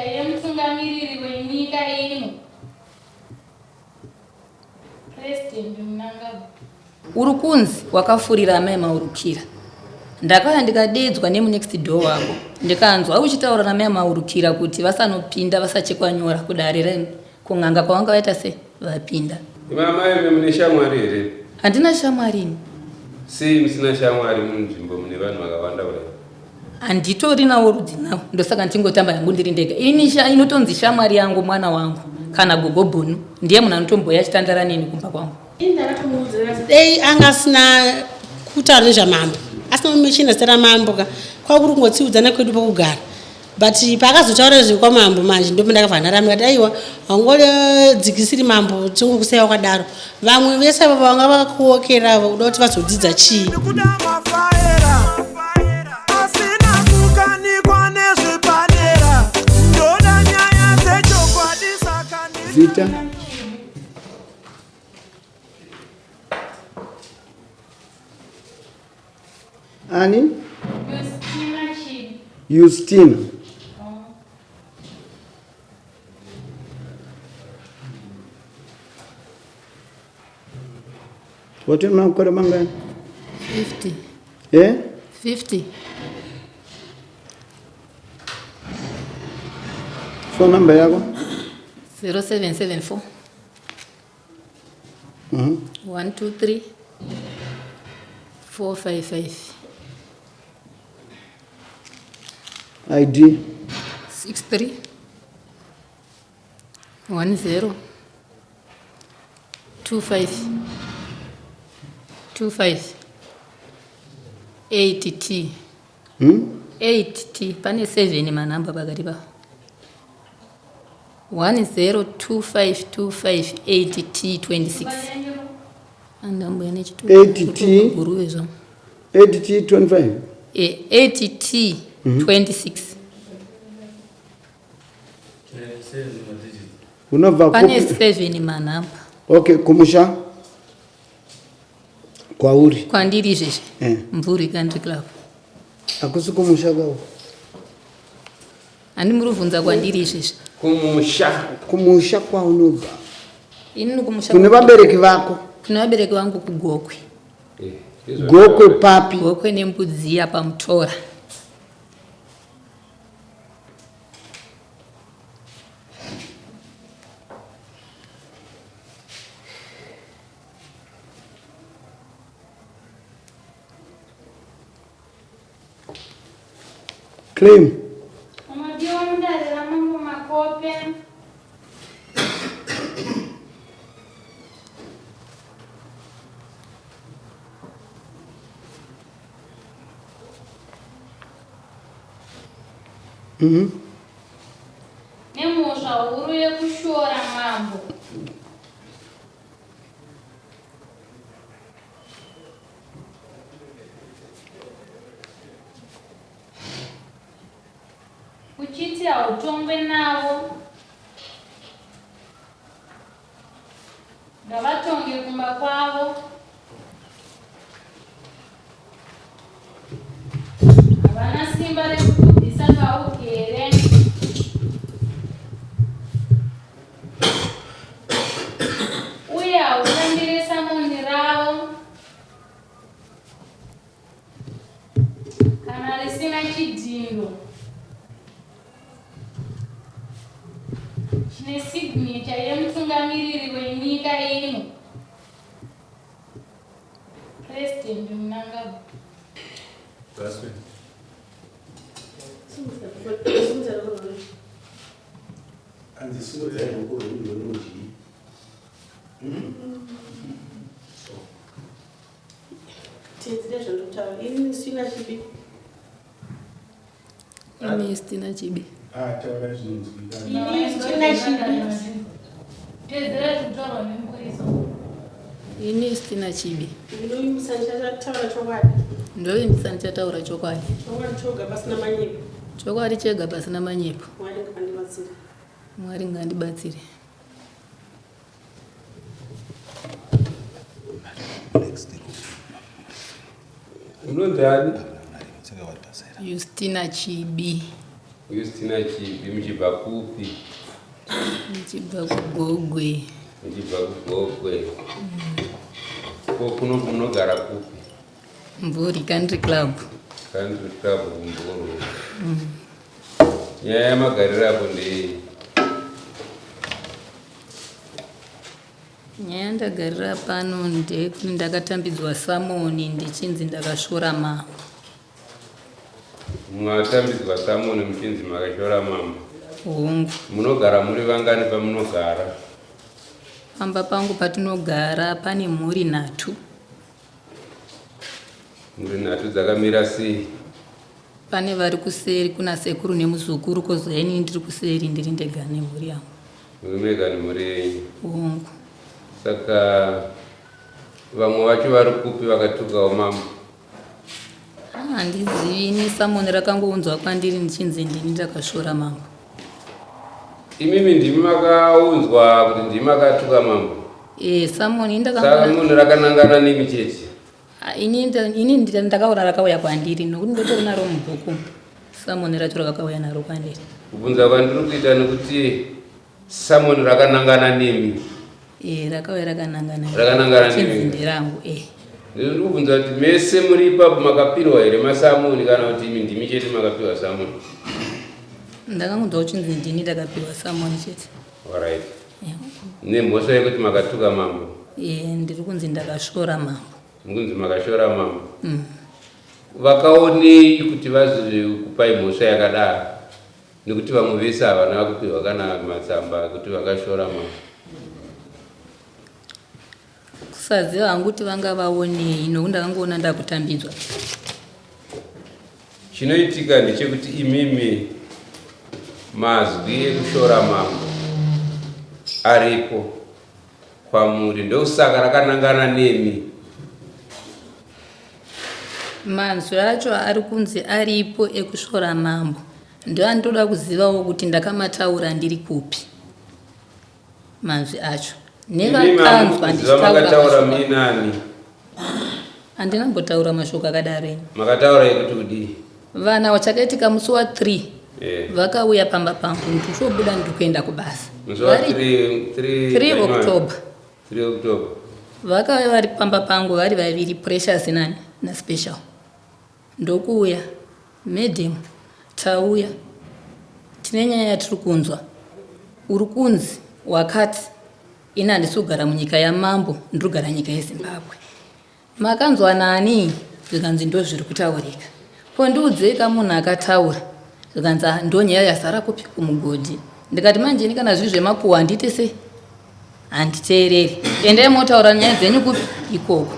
signature yemutungamiriri wenyika ino, President Mnangagwa. Uri kunzi wakafurira amai Maurukira. Ndakauya ndikadeedzwa nemunext door wako ndikanzwa uchitaura namai Maurukira kuti vasanopinda vasachekwa nyora kudare renu kun'anga kwavanga vaita se vapinda. Imi amai imi mune shamwari here? Handina shamwari ini. Sei musina shamwari munzvimbo mune vanhu vakawanda kudai? Handitorinawo rudzi nawo ndosaka ndichingotamba yangu ndiri ndega. Ini sha inotonzi shamwari yangu mwana wangu kana gogo Bhunu ndiye munhu anotombouya achitandara neni kumba kwangu. Ini ndakatomuudza ndikati dei anga asina kutaura nezvamambo asina kumechina zita ramambo ka kwava kuri kungotsiudzana kwedu pokugara but paakazotaura zvekwamambo manje ndipo ndakabva ndaramba ndikati aiwa haungodzikisiri mambo tingokusiya wakadaro vamwe vese ava vanga vakakuokera uda kuti vazodzidza chii. Ndikuda mafaera asina kukanikwa nezvipanera ndoda nyaya dzechokwadi saka Zita. Ani? Justina Chibi. Justina. Oh. Wati makore mangani? 50. Eh? 50. Phone number yako? 0774. 1 2 3 4 5 5. ID? 6 3 1 0 2 5 2 5 8 T. 8 T pane 7 manhamba pakati pawo. 1025258 T 26. Andambuya nechitupa. 8 T. Guruve zvangu. 8 T 25. 8 T 26. Unobva Pane kupi? 7 manhamba. Okay, kumusha kwauri. Kwandiri izvezvi. Eh. Mvuri Country Club. Hakusi kumusha kwavo. Handi muri kubvunza kwandiri izvezvi. Kumusha. Kumusha kwaunobva. Inini kumusha. Kune vabereki vako. Kune vabereki vangu kuGokwe. Gokwe papi? Gokwe neMbudziya paMutora. Claim. Unodiwa mudare raMambo Makope. Nemhosva huru yekushora mambo. Uchiti hautongwe navo. Ngavatonge kumba kwavo. Havana simba rekukubvisa paugere. Uye hautambire samoni ravo kana risina chidhindo chine signature yemutungamiriri wenyika ino. President Mnangagwa. Tedzera zvandikutaura. Ini sina chibi. Ini sina chibi. Ah, taura zvinonzwika. Ini sina chibi. Tedzera zvinotaurwa nemupurisa. Ini sina chibi. Ndinovimbisa ndichataura chokwadi. Ndovimbisa ndichataura chokwadi. Chokwadi choga pasina manyepo. Chokwadi chega pasina manyepo. Mwari ngaandibatsire. Mwari ngaandibatsire. Unonzi ani? Justina Chibi. Justina Chibi muchibva kupi? Ndichibva kuGogwe. Muchibva kuGogwe. Ko kuno munogara kupi? Mvuri Country Club. Country Club kuMvuri. Nyaya yamagariro apo ndeyei? Nyaya yandagarira pano ndeyekuti ndakatambidzwa samoni ndichinzi ndakasvora mambo. Mwatambidzwa samoni muchinzi makashora mambo. Hongu. Munogara muri vangani pamunogara? Pamba pangu patinogara pane mhuri nhatu. Mhuri nhatu dzakamira sei? Pane vari kuseri kuna sekuru nemuzukuru kozouya inini ndiri kuseri ndiri ndega nemhuri yangu. Muri mega nemhuri yenyu? Hongu. Saka vamwe vacho vari kupi vakatukawo mambo? Ah, handizivi ini samoni rakangounzwa kwandiri ndichinzi ndini ndakasvora mambo. Imimi ndimi makaunzwa kuti ndimi makatuka mambo? Eh, samoni ndakaona. Samoni rakanangana nemi chete? Ah, ini ini ndakaona rakauya kwandiri nokuti ndotori naro mubhuku samoni racho rakakauya naro kwandiri. Kubvunza kwandiri kuita nekuti Summon rakanangana nemi. Eh, rakauya rakanangana. Rakanangana nemi. Chinzi nderangu eh. Ndiri kubvunza kuti mese muri ipapo makapirwa here masamoni kana kuti imi ndimi chete makapiwa samoni? Ndakangonzwa kuchinzi ndini ndakapiwa samoni chete. Alright. Yeah. Nemhosva yekuti makatuka mambo? Eh, ndiri kunzi ndakashora mambo. Mukunzi makashora mambo. Vakaonei kuti vazokupai mhosva yakadaro? Nekuti vamwe vese havana kupihwa kana matsamba ekuti vakashora mambo. Kusaziva hangu kuti vanga vaonei nokuti ndakangoona ndakutambidzwa. Chinoitika ndechekuti imimi mazwi ekushora mambo aripo kwamuri ndokusaka rakanangana nemi. Manzwi acho ari kunzi aripo ekusvora mambo ndoandoda kuzivawo kuti ndakamataura ndiri kupi manzwi acho nevakanzwa ndichitaura minani handina kumbotaura mashoko akadaro ini makataura ekuti kudii vana chakaitika musi wa 3 eh. vakauya pamba pangu ndichobuda ndikuenda kubasa 3 October 3 October. Vakauya vari pamba pangu vari vaviri Precious nani naSpecial. Ndokuuya, madam tauya tine nyaya yatiri kunzwa. Uri kunzi wakati ini handisi kugara munyika yamambo ndiri kugara nyika yeZimbabwe. Makanzwa nani? Zvikanzi ndozviri kutaurika. Ko ndiudzei ka munhu akataura. Zvikanzi ah ndonyaya yazara kupi kumugodhi. Ndikati manje ini kana zviri zvemakuhwa handiite sei? Handiteereri. Endai motaura nyaya dzenyu kupi? Ikoko.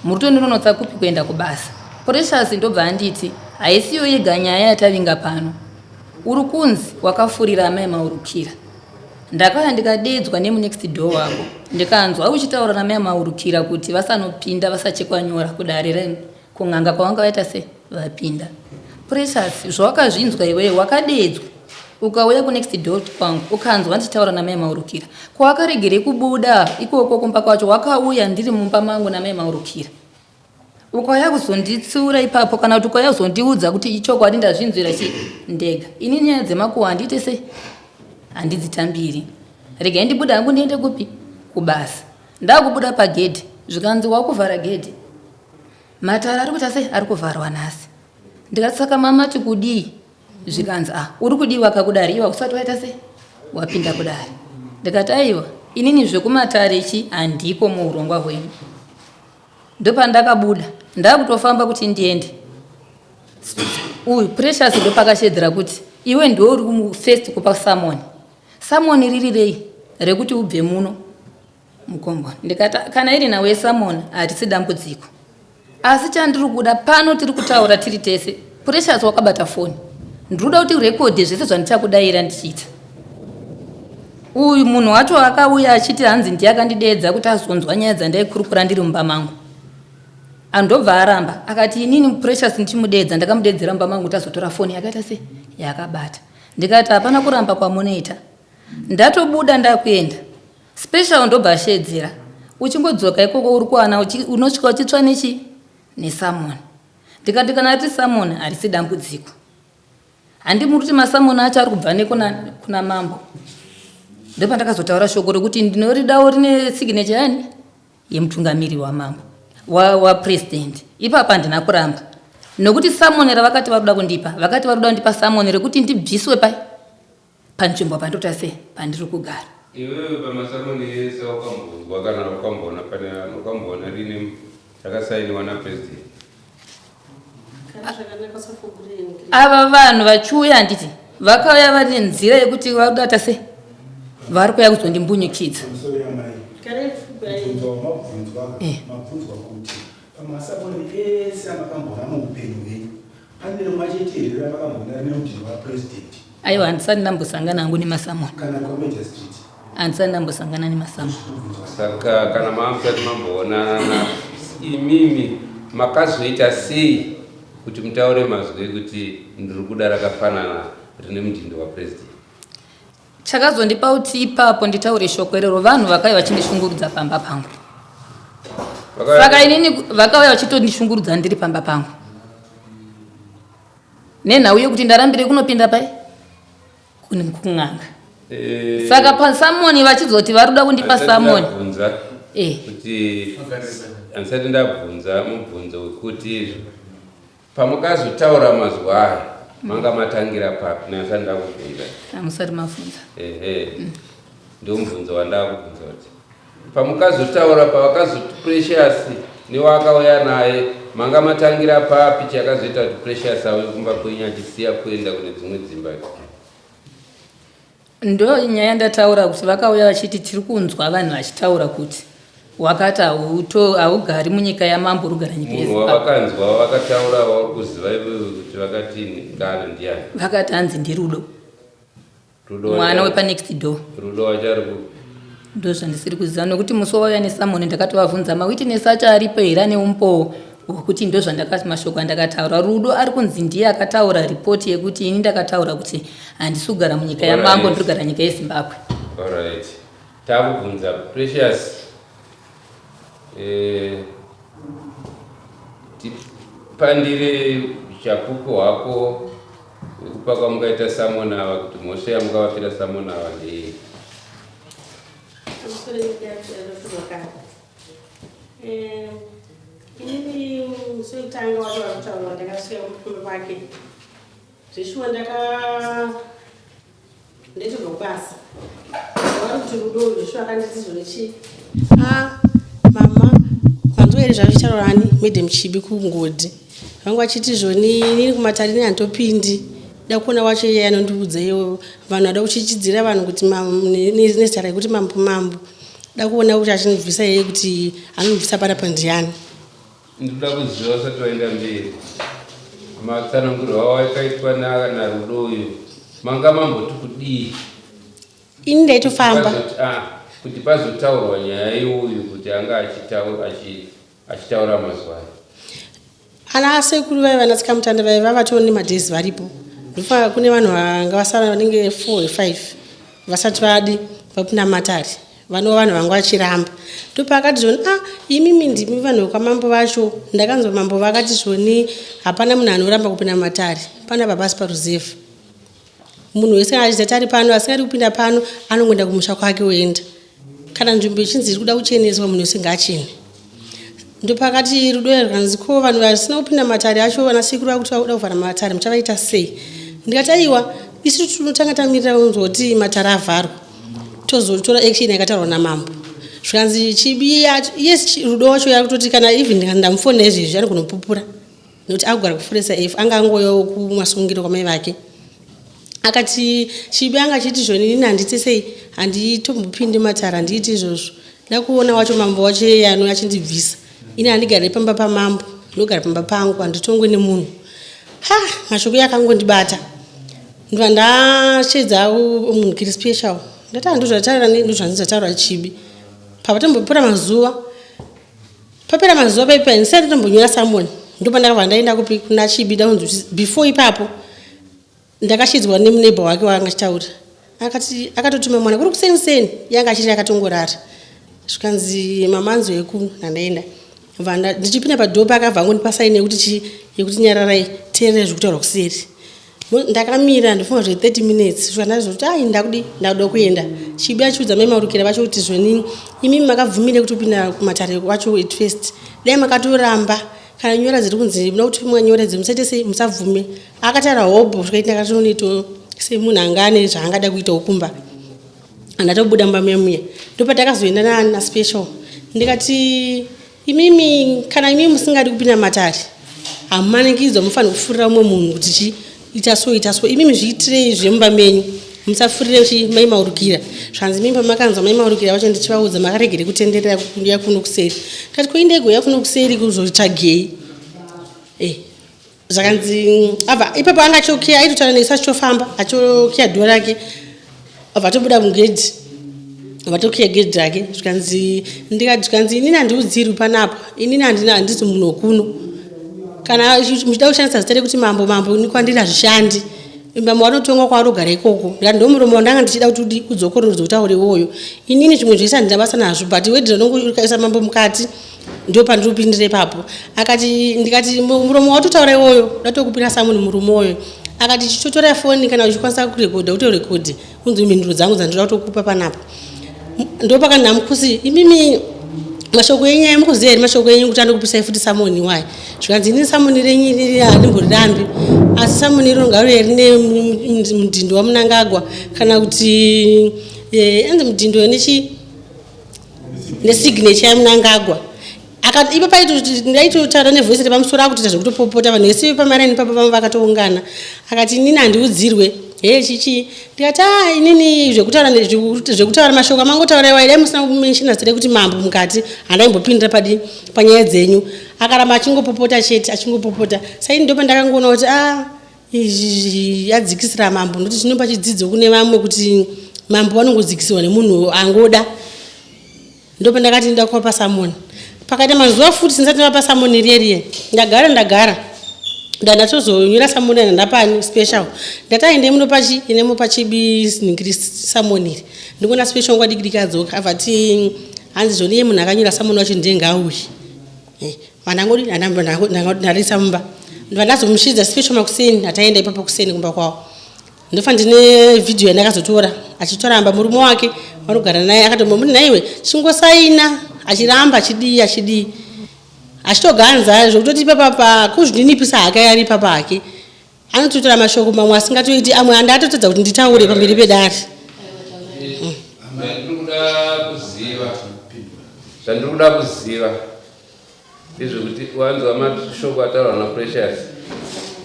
Muri kutondinonotsa kupi kuenda kubasa? Precious ndobva anditi haisiyo yega nyaya yatavinga pano. Uri kunzi wakafurira amai Maurukira. Ndakauya ndikadeedzwa nemunext door wako ndikanzwa uchitaura namai Maurukira kuti vasanopinda vasachekwa nyora kudare re kun'anga kwavanga vaita se vapinda. Precious zvawakazvinzwa iwewe wakadeedzwa ukauya kunext door kwangu ukanzwa ndichitaura namai Maurukira. Ko wakaregerei kubuda ikoko kumba kwacho wakauya ndiri mumba mangu namai Maurukira. Ukauya kuzonditsiura ipapo kana kuti ukauya kuzondiudza kuti ichokwadi ndazvinzwira chi ndega. Ini nyaya dzemakuhwa handiite sei? Handidzitambiri. Regai ndibude hangu ndiende kupi? Kubasa. Ndakubuda pagedhi zvikanzi wakuvhara gedhi. Matare ari kuita sei? Ari kuvharwa nhasi. Ndikati saka mamati kudii? Zvikanzi ah uri kudiwa ka kudare iwa usati waita sei? Wapinda kudare. Ndikati aiwa inini zvekumatare chi handiko muurongwa hwenyu. Ndopandakabuda ndakutofamba kuti ndiende. Uyu Precious ndopakashedzera kuti iwe ndiwe uri first kupa summon. Summon riri rei rekuti ubve muno mukomboni. Ndikati kana iri nhau yesummon harisi dambudziko. Asi chandiri kuda pano tiri kutaura tiri tese. Precious wakabata foni. Ndiri kuda kuti urekodhe zvese zvandichakudaira ndichiita. Uyu munhu wacho akauya achiti hanzi ndiye akandideedza kuti azonzwa nyaya dzandaikurukura ndiri mumba mangu. Andobva aramba akati inini Precious ndichimudeedza ndakamudeedzera mumba mangu kuti azotora foni yakaita sei yaakabata. Ndikati hapana kuramba kwamunoita. Ndatobuda ndakuenda. Special ndobva asheedzera. Uchingodzoka ikoko uri kuwana unosvika uchitsva nechi nesummon. Ndikati kana riri summon harisi dambudziko. Handi muri kuti masamoni acho ari kubva nekuna kuna mambo. Ndopandakazotaura shoko rekuti ndinoridawo rine signature yani yemutungamiri wamambo wapresident wa ipapa handina kuramba nokuti samoni ravakati vari kuda kundipa vakati vari kuda kundipa samoni rekuti ndibviswe pai panzvimbo pandota sei pandiri kugara. Iwewe pamasamoni ese wakambonzwa kana wakamboona pane wakamboona rine rakasainiwa napresident? Ava vanhu vachiuya handiti vakauya vari nenzira yekuti vari kuda sei vari kuuya kuzondimbunyukidza. Eh. Mabvunzwa kuti pamasaboni ese amakamboona muupenyu hwenyu pane rimwe chete here ramakamboona rine mudhiri wapresident? Aiwa, handisati ndambosangana hangu nemasamoni. Kana kwamagistrate? Handisati ndambosangana nemasamoni. Saka kana maamusati mamboonana imimi makazoita sei kuti mutaure mazwi ekuti ndiri kuda rakafanana rine mudhindo wapresident? Chakazondipa kuti ipapo nditaure shoko iroro vanhu vakauya vachindishungurudza pamba pangu. Saka inini vakauya vachitondishungurudza ndiri pamba pangu nenhau yekuti ndarambire kunopinda pai kun'anga. Eh, Saka pasamoni vachizoti vari kuda kundipa samoni eh. Kuti handisati ndabvunza mubvunzo wekuti Pamukazotaura mazwi aya manga matangira papi ndasati ndakubvunza. Hamusati mabvunza. Ehe. Ndomubvunzo wandakubvunza kuti pamukazotaura pavakazoti Precious newaakauya naye manga matangira papi chakazoita kuti Precious auye kumba kwenyu achisiya kuenda kune dzimwe dzimba. Ndo nyaya yandataura kuti vakauya vachiti tiri kunzwa vanhu vachitaura kuti wakati haugari munyika yamambo uri kugara nyika Munhu yeZimbabwe. wavakanzwa vakataura wauri kuziva iwewe kuti vakati ngana ndiani? Vakati hanzi ndiRudo Rudo mwana wepanext door. Rudo wacho ari kupi? Ndozvandisiri kuziva nokuti musi wavauya nesamoni ndakatovavhunza mawitness acho aripo here ane umbowo hwekuti ndozvandakati mashoko andakataura. Rudo ari kunzi ndiye akataura ripoti yekuti ini ndakataura kuti handisi kugara munyika yamambo ndiri kugara nyika yeZimbabwe. Alright. Takubvunza Precious. Eh, tipandire uchapupu hwako hwekupa kwamukaita samona ava kuti mhosva yamukavapira samona ava ndeyei. Eh, inini musi wekutanga wacho vakutaura ndakasvika kumba kwake Zveshuwa ndaka ndechibva kubasa. Ndakaona kuti rudo uyu zveshuwa akanditi zvonechii. Ah, mama manzwa here zvazvichitaura ani madam Chibi kungodhi. Vanga vachiti zvoni inini kumatare ini handitopindi. Da kuona wacho iye anondiudza iyo vanhu vada kuchichidzira vanhu kuti nezita rekuti mambo mambo. Da kuona kuti achinibvisa iye kuti anonibvisa panapa ndiani. Ndinoda kuziva usati waenda mberi. Matsananguriro awakaitwa naRudo uyu manga mamboti kudii? Ini ndaitofamba. Ah, kuti pazotaurwa nyaya yeuyu kuti anga achitaura mazuva ayo. Ana asekuru vaiva natsikamutanda vaiva vatoo nemadhezi varipo. Ndofa kune vanhu vanga vasara vanenge 4 5 vasati vadi vapinda matare. Vanova vanhu vanga vachiramba. Ndopaakati zvoni ah imimi ndimi vanhu vekwamambo vacho. Ndakanzwa mambo vakati zvoni hapana munhu anoramba kupinda mumatare. Panapa pasi paruzevha. Munhu wese kana achiti ari pano asingadi kupinda pano anongoenda kumusha kwake oenda. Kana nzvimbo ichinzi iri kuda kucheneswa munhu wese ngaachene. Ndopakati rudo rwakanzi ko vanhu vasina kupinda matare acho vana sekuru vakuti vakuda kuvhara matare muchavaita sei? Ndikati aiwa isu tinotanga tamirira kunzwa kuti matare avharwa tozotora action yakataurwa namambo. Zvikanzi chibi yes rudo wacho yakutoti kana even ndamufonera izvezvi anogona kupupura nekuti akugara kuforesa f anga angouyawo kumasungiro kwamai vake akati chibi anga achiti zvoni ini handiti sei handitombopindi matare handiiti izvozvo ndakuona wacho mambo wacho iyeye anouya achindibvisa ini handigare pamba pamambo ndogara pamba pangu handitongwe nemunhu ha mashoko iye akangondibata ndibva ndashedza munhu kiri special ndati handozvataura ndozvanzi zvataura chibi pavatombopera mazuva Papera mazuva paipa ndisati ndatombonyora summon ndopandakabva ndaenda kupi kuna Chibi ndaunzi before ipapo ndakashidzwa nemuneighbor wake waanga achitaura akati akatotuma mwana kuri kuseni seni yanga achiri akatongorara zvikanzi mamanzo eku ndandaenda vanda ndichipinda padhoo paakabva angondipa saini yekuti chi yekuti nyararai teerere zviri kutaurwa kuseri. Ndakamira ndofunga zve 30 minutes kusvika ndazoti ai ndakudi ndakuda kuenda. Chibi achiudza mai Maurukira vacho kuti zvoni imimi makabvumire kuti upinda kumatare wacho at first. Dai makatoramba kana nyora dziri kunzi muda kuti mwanyora idzi musaite sei musabvume. Akataura hobho kusvika ndakatonoito semunhu anga ane zvaangada kuitawo kumba. Ndatobuda mumba muya muya ndopatakazoenda naSpecial ndikati Imimi kana imimi musingadi kupinda matare hamumanikidzwa mufanira kufurira umwe munhu kuti chi ita so ita so imimi zviitirei zvemumba menyu musafurire chi mai maurukira zvanzi imimi pamakanzwa mai maurukira vacho ndichivaudza makaregere kutenderera kuya kuno kuseri ndikati ko indego yakuno kuseri kuzotsvagei eh zvakanzi abva ipapo anga achokiya aitotaura nesu achitofamba achokiya dhoo rake abva atobuda mugedhi abva atokiya gedhi rake zvikanzi ndikati zvikanzi inini handiudzirwi panapa inini handina handisi munhu wekuno kana muchida kushandisa zita rekuti mambo mambo ini kwandiri hazvishandi mambo vanotongwa kwavanogara ikoko ndikati ndomuromo wandanga ndichida kuti udzokorore utaure iwoyo inini zvimwe zvese handina basa nazvo but wedhi rinongoisa mambo mukati ndopandiri ipapo akati ndikati muromo watotaura iwoyo ndatokupira samuni murume uyo akati chitotora foni kana uchikwanisa kurekodha utorekodhe unzi mhinduro dzangu dzandinoda kutokupa panapa ndopakanhamukusi imimi mashoko enyu aya mukuziva here mashoko enyu kuti andokupisai futi samoni wayo zvikanzi ini samoni renyu iriri handimborirambi asi samoni iro ngariuye rine mudhindo wamunangagwa kana kuti eh, anzi mudhindo nechi nesignature yaMnangagwa ipo paitaura nevoice repamusoro akutoita zvekutopopota vanhu vese vepamaraini ipapo vamwe vakatoungana akati inini handiudzirwe hee chichii ndikati a ah, inini zvekutaura zvekutaura mashoko amangotaura iwayo dai musina kumenshina zita rekuti mambo mukati handaimbopindira padi panyaya dzenyu akaramba achingopopota chete achingopopota saini ndopandakangoona kuti a ah, Izvi yadzikisira mambo nokuti zvinopa chidzidzo kune vamwe kuti mambo vanongodzikisirwa nemunhu angoda. Ndopandakati ndoda kuvapa samoni. Pakaita mazuva futi sindisati ndavapa samoni riye riye. Ndagara ndagara. Ndatozonyora samoni yana ndapani special. Ndati aende munopa chi ine mupa chibi ningiri samoni iri. Ndikuona special nguva diki diki adzoka abva ati hanzi zvoni iye munhu akanyora samoni wacho ndiye ngaauye. Eh, vandangodi ndarisa mumba vandazomushidza special makuseni ataenda ipapo kuseni kumba kwavo ndofa ndine vhidhiyo yandakazotora achitoramba murume wake vanogara naye akatombomuti naiwe chingosaina achiramba achidii achidii achitoganza zvekutoti ipapa kuzvininipisa hake ari ipapa hake Anototaura mashoko mamwe asingatoiti amwe andatotadza kuti nditaure pamberi pedare. Zvandiri kuda kuziva ndezvekuti wanzwa mashoko ataurwa naPrecious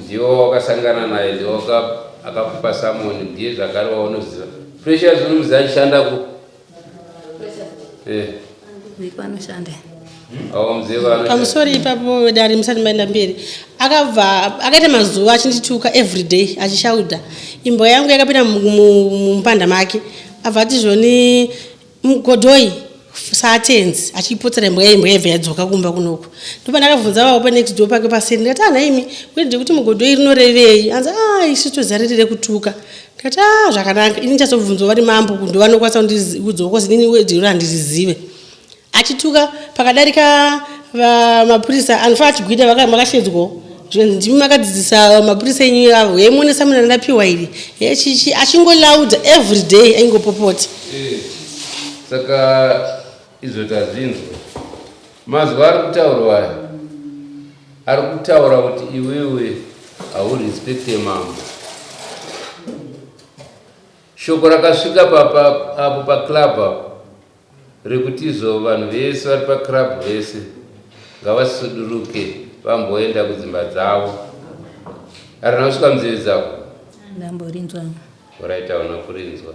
ndiwo wakasangana naye ndiwo akakupa samoni ndiye zvakare waunoziva. Precious unomuziva achishanda ku Eh. Anoshanda. Pamusoro ipapo dare musati maenda mberi akabva akaita mazuva achindituka everyday achishauda imbwa yangu yakapinda mumupanda make abva ati zvoni mugodhoi saatenzi achipotsera imbwa imbwa yaibva yadzoka kumba kunoku ndopandakabvunza vavo panext door pake paseri ndikati anaimi ah, kwete kuti mugodhoi rinorevei anzi a ah, isu tozariri rekutuka Ndikati ah zvakanaka ini ndichazobvunzwa vari mambo ndovanokwanisa kundiudzawo cause inini word iro handirizive. Achituka pakadarika mapurisa anofanira achigwida makashedzwawo zvikanzi ndimi makadzidzisa mapurisa enyu avo hee muone samuna randapiwa iri hee chichi achingolauda every day aingopopota. Eh, saka izvo tazvinzwa mazwi ari kutaurwa aya ari kutaura kuti iwewe haurespekte mambo shoko rakasvika apo paclub apo rekuti izvo vanhu vese vari paclub vese ngavasuduruke vamboenda kudzimba dzavo harina kusvika munzeve dzako ndamborinzwa Right hauna kurinzwa.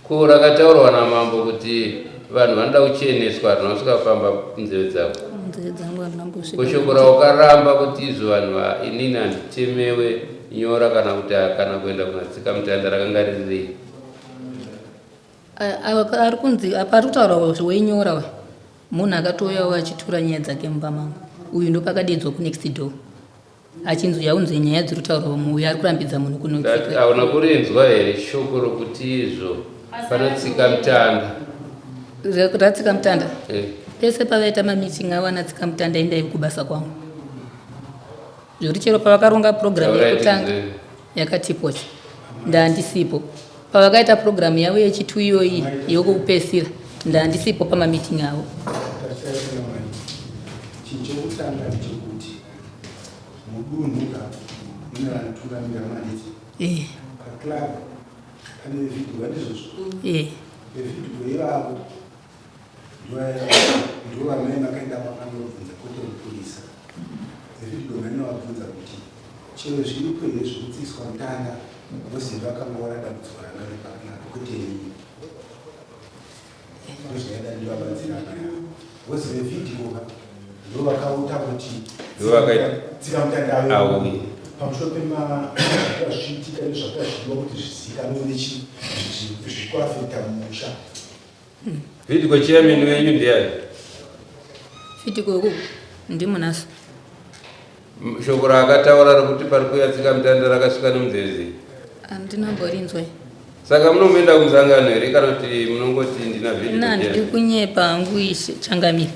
Ko rakataurwa namambo kuti vanhu vanoda kucheneswa harina kusvika pamba nzeve dzako. Nzeve dzangu harina kusvika. Ko shoko rawakaramba kuti izvo vanhu inini handitemewe nyora kana kuti kana kuenda kuna tsika mutanda rakanga riri rei? Ari kunzi apa ari kutaura wenyora munhu akatouyawo achitura nyaya dzake mumba mangu uyu ndopakadedzwa kunext door. Achinzi uya unzwe nyaya dziri kutaurwa muuya ari kurambidza munhu kunotsika. Hauna kurinzwa here shoko rokuti izvo panotsika mutanda? Ratsika mutanda? Eh. Pese pavaita mameeting avo anatsika mutanda endai kubasa kwangu. Zvekuti chero pavakaronga program yekutanga. yakatipoti ndandisipo pavakaita purogiramu yavo yechitu iyoyi yokupesira ndandisipo pamamiting avo. Chinhu chokutanga ndechekuti mudunhu ka mune vanotungamira manditi paclub pane vhidhiyo vandizvozvo vevhidhiyo ivavo ndo vamai makaenda makanobvunza kwete mupurisa. Vevhidhiyo mainovabvunza kuti chero zviripo here zvekutsiiswa mutanda voziva vakangoona dambudziko ranga riri paclub kwete inini ndozvaida ndivabatsira amai avo vozi vevhidhiyo ka ndo vakauta kuti tsika mutanda auye pamusoro pemazvaka zvichiitika nezvaka zvidiwa kuti zvizikanwe nechi zvikuafekta musha. Vidco chairman wenyu ndiani? Vidco uku ndimunaso. Shoko raakataura rokuti pari kuuya tsika mutanda rakasvika nemunzeve dzenyu? Handina mborinzwa. Saka munomboenda kumusangano here kana kuti munongoti ndina Vidco Ini handidi chairman? kunyepa hangu ishe changamire.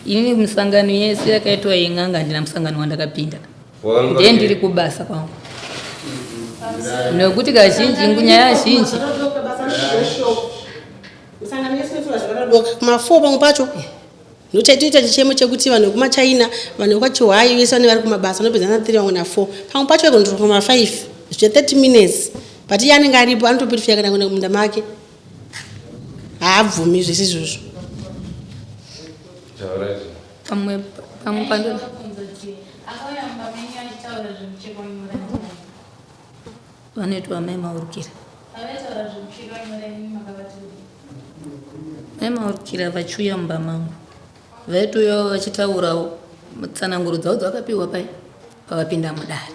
Ini misangano yese yakaitwa yen'anga handina musangano wandakapinda. Ndiye ndiri kubasa kwangu nekuti kazhinji nyaya zhinji kuma4 pamwe pacho ndochaitoita chichemo chekuti vanhu vekumachina vanhu vekwachihayi vese vanenge vari kumabasa vanopedza na 3 vamwe na4 pamwe pacho vagondotoka kuma5 zve 30 minutes but iye anenge aripo anotopirifika kana kuenda kumunda make haabvumi zvese izvozvo. Pamwe pamwe pando vanoitwa mai Maurukira. Mai Maurukira vachiuya mumba mangu vaitouyawo vachitaurawo tsananguro dzavo dzavakapiwa pai pavapinda mudare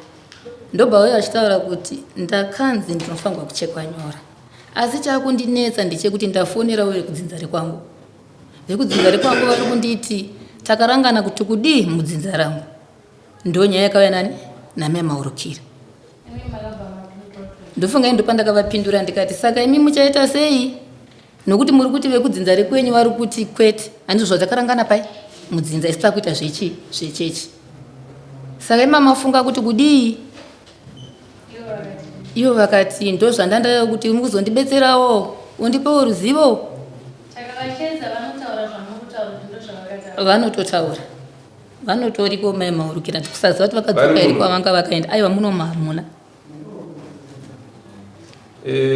ndobva vauya vachitaura kuti ndakanzi ndinofanirwa kuchekwa nyora asi chakundinetsa ndechekuti ndafonerawo vekudzinza rekwangu. Vekudzinza rekwangu vari kunditi takarangana kuti kudii mudzinza rangu. Ndonyaya yakauya nani namai Maurukira. Ndofunga ini ndopandakavapindura ndikati saka imi muchaita sei nokuti muri kuti vekudzinza rekwenyu vari kuti kwete handizvo zvatakarangana pai mudzinza isu takuita zvechi zvechechi saka ima mafunga kuti kudii Ivo vakati ndozvandandaya kuti mukuzondibetserawo undipewo ruzivo. Vanototaura vanotoriko mai Maurukira kusaziva kuti vakadzoka here kwavanga vakaenda. Aiwa muno hamuna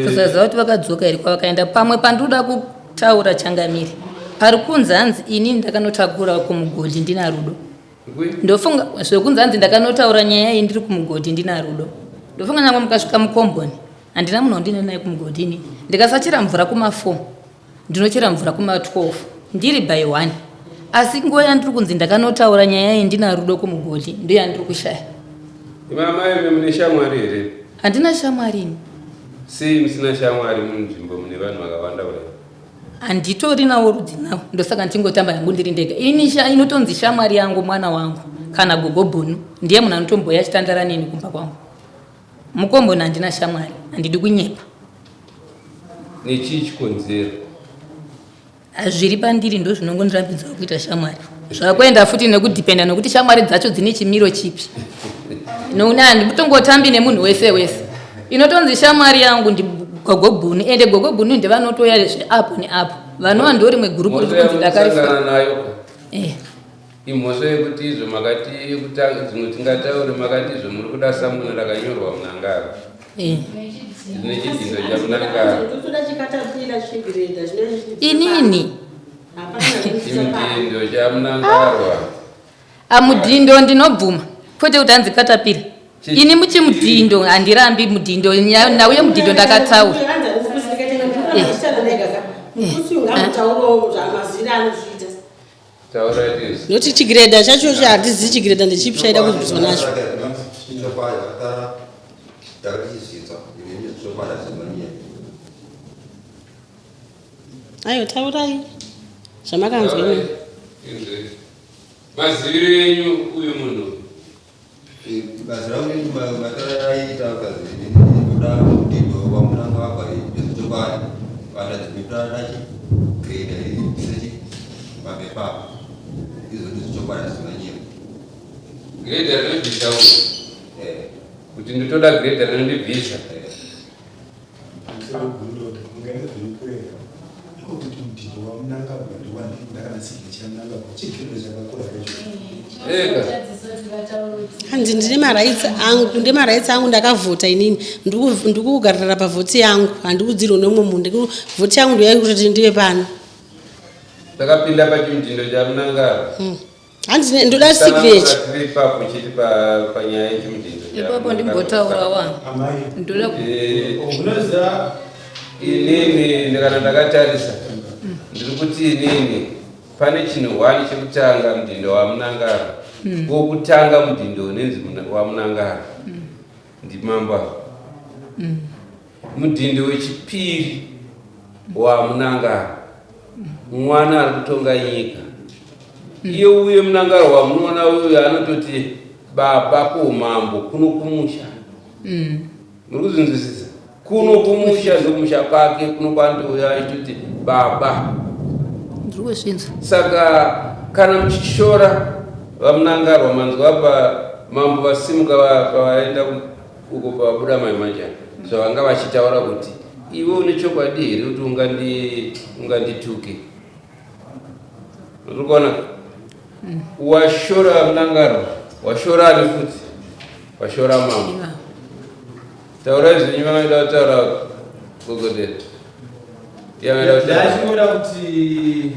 kusaziva kuti vakadzoka here kwavakaenda. Pamwe pandinoda kutaura changamire pari kunzi hanzi ini ndakanotakura kumugodhi ndina Rudo. Ndofunga zvekunzi hanzi ndakanotaura nyaya iyi ndiri kumugodhi ndina Rudo. Ndofunga nyangwe mukasvika mukomboni handina munhu wandine naye kumugodhi ini. Ndikasachera mvura kuma 4 ndinochera mvura kuma 12 ndiri by 1 asi nguva yandiri kunzi ndakanotaura nyaya iyi ndina Rudo kumugodhi ndiyo yandiri kushaya. Imi amai imi mune shamwari here? Handina shamwari ini. Sei musina shamwari munzvimbo mune vanhu vakawanda kudai? Handitorinawo rudzi nawo ndosaka ndichingotamba yangu ndiri ndega. Ini sha inotonzi shamwari yangu mwana wangu kana gogo Bhunu ndiye munhu anotombouya achitandara neni kumba kwangu. Mukomboni handina shamwari handidi kunyepa. Nechii chikonzero? Zviri pandiri ndozvinongondirambidzawo kuita shamwari. Zvakuenda futi nekudhipenda nokuti shamwari dzacho dzine chimiro chipi. Nokuti handitongotambi nemunhu wese wese. Inotonzi shamwari yangu ndi gogo Bhunu ende gogo Bhunu ndevanotoya zveapo neapo. Vanova ndorimwe gurupu riri kunzi ndakarifura. nayo eh. Imhosva yekuti izvo makati yekutanga dzimwe tingataure makati izvo muri kuda samuna rakanyorwa Mnangagwa. Eh. Rine chidhindo chaMnangagwa. Inini Chimudhindo chaMnangagwa. Amudhindo ndinobvuma kwete kuti hanzi katapira. Ini muchimudhindo handirambi mudhindo nhau yemudhindo ndakataura. Noti chigreda chacho handizivi chigreda ndechipi chaida kubviswa nacho. Ayo taurai zvamakanzwa imimi. Maziviro enyu uyu munhu. Basa rangu ini mataraita kazi ndoda mudhindo waMnangagwa zvechokwadi vatadzimutarachi grade sechi papepa izvo ndizvo chokwadi zvinonyema. Grade rinobvisa uyu. Eh. Kuti nditoda grade rinondibvisa. Hanzi ndine marights angu, ndine marights angu, ndakavhota inini, ndikugarira pavhoti yangu, handikudzirwe nemumwe munhu, vhoti yangu ndoyaikuti ndive pano. Takapinda pachimudhindo chaMnangagwa. Hanzi ndoda signature. Tiri ipapo chete panyaya yechimudhindo. Ipapo ndimbotaura wa. Ndoda Unoziva inini kana ndakatarisa ndiri kuti inini pane chinhu hwani chekutanga mudhindo waMnangagwa. Wokutanga mudhindo unenzi waMnangagwa. Ndimambo ava. Mudhindo wechipiri waMnangagwa mwana ari kutonga nyika. Iye uye Mnangagwa wamunoona uyu anototi baba kuumambo kuno kumusha. Muri kuzvinzwisisa? Kuno kumusha ndokumusha kwake kuno kwanotouya achitoti baba. Ndiri kuzvinzwa. Saka kana muchishora vaMnangagwa manzwa pa mambo vasimuka pavaenda uko pavabuda mai Manjana zvavanga vachitaura kuti iwe une chokwadi here kuti ungandituke. Uri kuona? Washora Mnangagwa, washora ani futi? Washora mambo. Taurai zvenyu vanoda kutaura gogodera. Yanoda kutaura. Ndachingoda kuti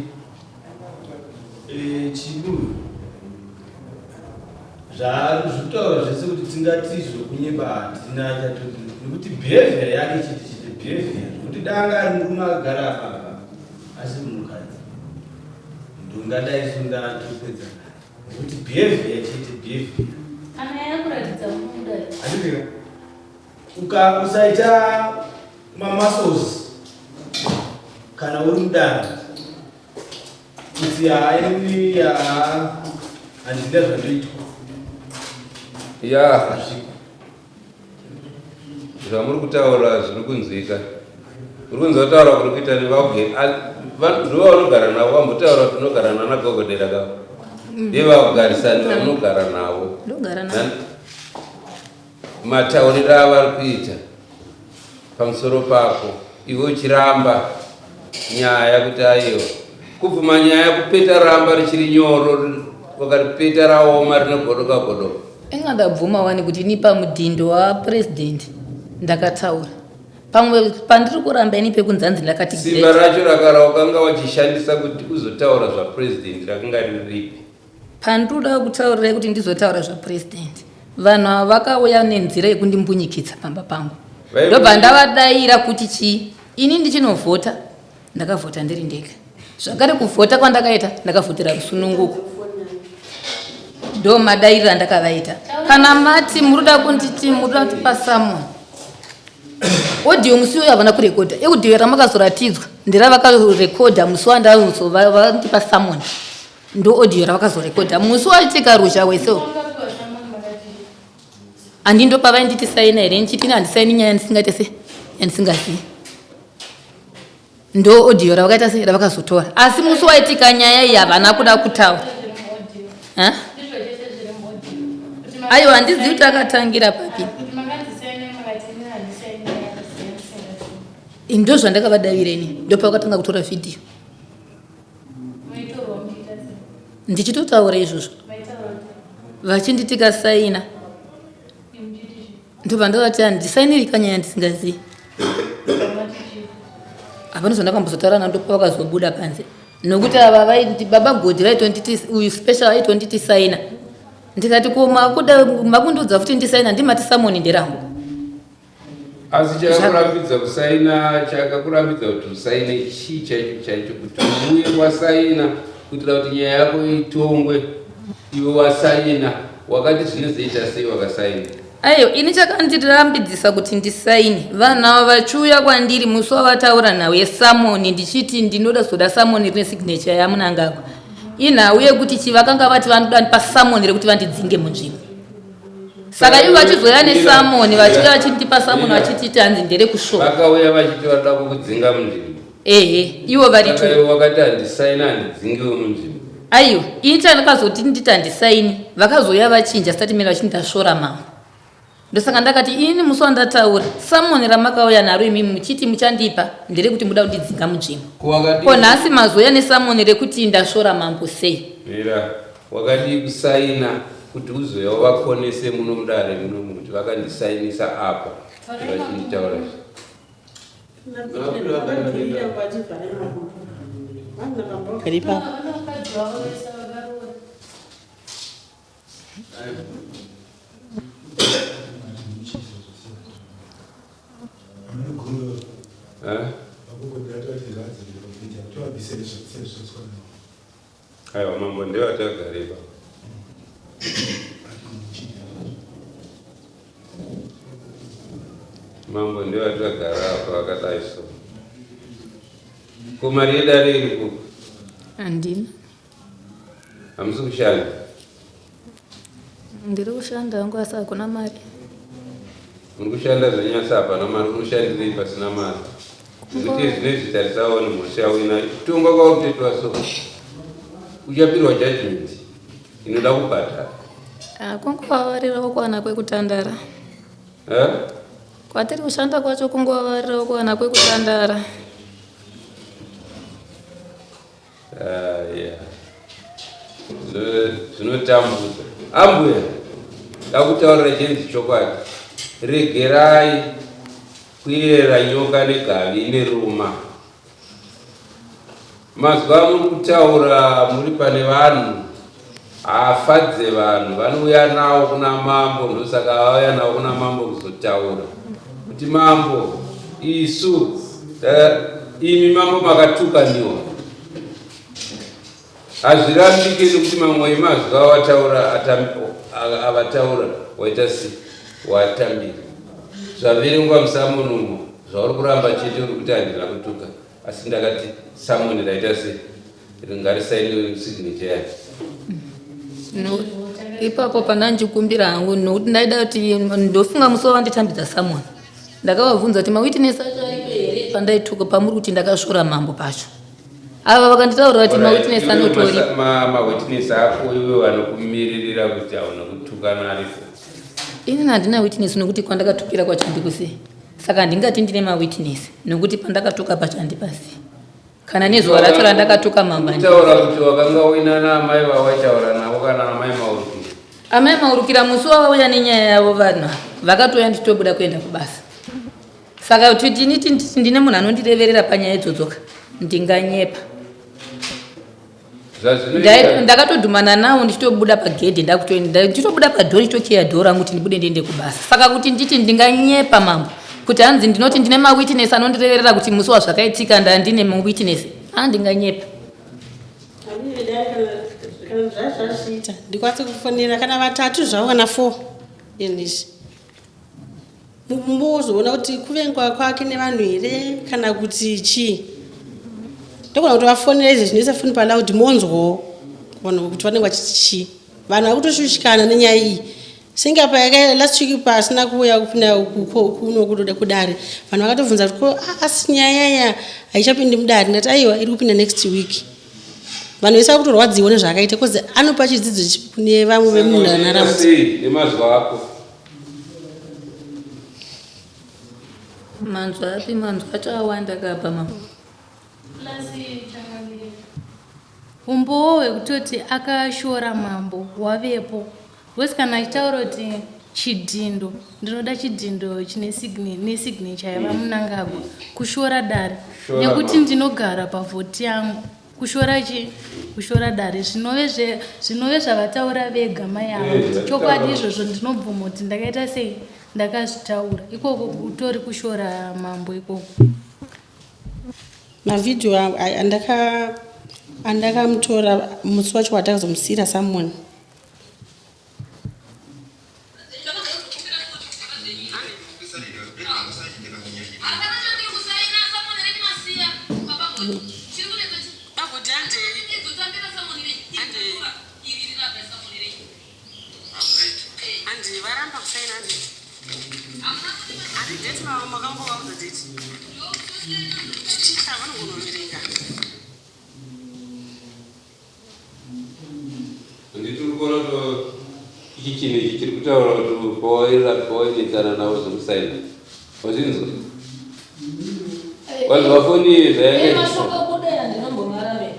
Chibu zvaari zvitaura zvese kuti tingati zvokunyepa hatina chatoti nekuti behavior yake chete chete behavior kuti danga ari murume akagara apa apa asi mukadzi ndongadai so ndatopedza naye nekuti behavior chete behavior Kana yakuratidza muda. handivika uka usaita mamuscles kana uri mudare kuti haini handina zvandoitwa. Ya, zvamuri kutaura zviri kunzwika. Uri kunzwa kutaura kuri kuita nevauge ndivo vanogara navo vambotaura kuti unogara nana gogodera kavo ndevakugarisani vamunogara navo. Ndogara navo. Matauriro avari kuita pamusoro pako iwe uchiramba nyaya kuti aiwa kubvuma nyaya kupeta ramba richiri nyoro wakaripeta raoma rinogodoka godoka. Inga ndabvuma wani kuti ini pamudhindo wapresident ndakataura. Pamwe pandiri kuramba ini pekunzi hanzi ndakati Simba racho rakara wakanga wachishandisa kuti uzotaura zvapresident rakanga riri ripi? Pandinoda kutaurirai kuti ndizotaura zvapresident, vanhu ava vakauya nenzira yekundimbunyikidza pamba pangu. Ndobva ndavadaira kuti chii, ini ndichinovhota, ndakavhota ndiri ndega. Zvakare kuvhota kwandakaita, ndakavhotera rusununguko. Ndo madairiro andakavaita. Kana mati muruda kunditi muruda kutipa summon, audio musi uyo havana kurekodha. Audio ramakazoratidzwa nderavakarekodha musi wandazovandipa summon. Ndo audio ravakazorekodha musi waitika ruzha wese. Handi ndo pavainditi saina here ndichiti ini handisaini nyaya yandisingaite se yandisingazivi. Ndo audio ravakaita se ravakazotora. Asi musi waitika nyaya iyi havana kuda kutaura. Ha? Aiwa handizivi kuti akatangira papi. Ndo zvandakavadavira ini. Ndopavakatanga kutora video. Ndichitotaura izvozvo vachinditi kasaina, ndobva ndavati handisainiri kanyaya ndisingazivi. Hapana zvandakambozotaura navo, ndopavakazobuda panze nokuti ava vaiti baba Godi vaitonditi uyu special vaitonditi saina, ndikati ko makuda makundiudza futi ndisaina, ndimati samoni nderangu. Asi chakakurambidza kusaina, chakakurambidza kuti usaine chii chaicho chaicho kuti uye wasaina kuitira kuti nyaya yako itongwe iwe wasaina wakati zvinozoita sei wakasaina? Aiwa, ini chakandirambidzisa kuti ndisaine, vanhu ava vachiuya kwandiri musi wavataura nhau yesamoni ndichiti ndinoda zoda samoni rine signature yaMnangagwa, inhau yekuti chi vakanga vati vanoda ndipa samoni rekuti vandidzinge munzvimbo. Saka ivo vachizouya nesamoni, vachiuya vachindipa samoni vachititi hanzi nderekusvora. Vakauya vachiti vanoda kukudzinga munzvimbo. Ehe, ivo vari Saka ivo vakati handisaini, handidzingiwe munzvimbo. Aiwa, ini chandakazoti nditi handisaini, vakazouya vachinja statement vachiti ndasvora mambo. Ndosaka ndakati ini musi wandataura samoni ramakauya naro imimi muchiti muchandipa nderekuti muda kundidzinga munzvimbo. Ko nhasi mazouya nesamoni rekuti ndasvora mambo sei? Mira, wakadii kusaina kuti uzouya uvakonese muno mudare munomu kuti vakandisainisa apa vachinditaura izvi. Aiwa mambo ndewatagaripa. Mambo ndewatagara apa vakadai so. Ko mari yedare iri kupi? Handina. Hamusi kushanda? Ndiri kushanda hangu asi hakuna mari. Muri kushanda zvenyu asi hapana mari, unoshandirei pasina mari? Nekuti zvinezvi tarisawo nemhosva yauinayo. Kutongwa kwauri kutoitwa so. Uchapirwa judgment inoda kubhadhara. Ah, kungovavarirawo kuwana kwekutandara. Eh? Kwatiri kushanda kwacho kungovavarirawo kuwana kwekutandara. Ah, yeah. Zvinotambudza. Ambuya, ndakutaurira chinzi chokwadi. Regerai kuyera nyoka negavi ineruma. Mazuva amuri kutaura muri pane vanhu haafadze vanhu vanouya nawo kuna mambo ndosaka vauya nawo kuna mambo kuzotaura kuti mambo isu imi mambo makatukaniwa hazvirambike nekuti mamwe emazwi awataura avataura waita si watambira zvaverengwa musamoni umo zvauri kuramba chete uri kuti handina kutuka asi ndakati samoni raita se ngarisainiwe signature yake No, ipapo pandanjikumbira hangu nokuti ndaida kuti ndofunga musi wavanditambidza samoni ndakavabvunza kuti mawitness acho aripo here pandaituka pamuri kuti ndakasvora mambo pacho ava vakanditaurira kuti mawitness anotori mawitness ako iwe vanokumiririra kuti hauna kutukana aripo inini handina witness nokuti kwandakatukira kwacho handikuzivi saka handingati ndine mawitness nokuti pandakatuka pacho handipasi kana nezuva racho randakatuka mambo Kutaura kuti wakanga uina naamai vawaitaura navo kana amai Maurukira. Amai Maurukira musi wavauya nenyaya yavo vanhu ava vakatouya ndichitobuda kuenda kubasa. Saka kuti ndiniti nditi ndine munhu anondireverera panyaya idzodzoka ndinganyepa. Zvazvinoita Ndakatodhumana nawo ndichitobuda pagedhe ndakutoenda ndichitobuda padhoo ndichitokiya dhoo rangu kuti ndibude ndiende kubasa. Saka kuti nditi ndinganyepa mambo kuti hanzi ndinoti ndine mawitness anondireverera kuti musi wazvakaitika ndandine mawitness ah ndinganyepa. Kana zvazviita ndikwanise kufonera kana vatatu zvavo kana four inizvi mumbozoona kuti kuvengwa kwake nevanhu here kana kuti chii ndogona kuti vafonera izvi zvinoisa foni paloud monzwawo vanhu kuti vanenge vachiti chii vanhu vari kutoshushikana nenyaya iyi senge apa yaka last week pasina kuuya kupinda kuno kudare vanhu vakatobvunza kuti ko ah, asi nyaya yaya haichapindi mudare ndati aiwa iri kupinda next week vanhu vese vakutorwadziwa nezvaakaita bcause anopa chidzidzo kune vamwe vemunharaunda sei nemazuva ako Manzwa api manzwa acho awanda kapa mama. Umbowo hwekutoti akashora mambo hwavepo because kana achitaura kuti chidhindo ndinoda chidhindo chine nesignature yavaMnangagwa kushora dare nekuti ndinogara pavhoti yangu Kushora chi? Kushora dare zvinove zve zvinove zvavataura vega mai ava eh, kuti chokwadi izvozvo ndinobvuma kuti ndakaita sei ndakazvitaura ikoko kutori kushora mambo ikoko. Mavhidhiyo andaka andakamutora musi wacho watakazomusiyira someone Handiti uri kuona kuti Ichi chinhu ichi chiri kutaura kuti pawainetsana navo zvekusaina. Wazvinzwa? Wanzwa foni iyi zvayanga eh, mashoko okuda ndinombomarave.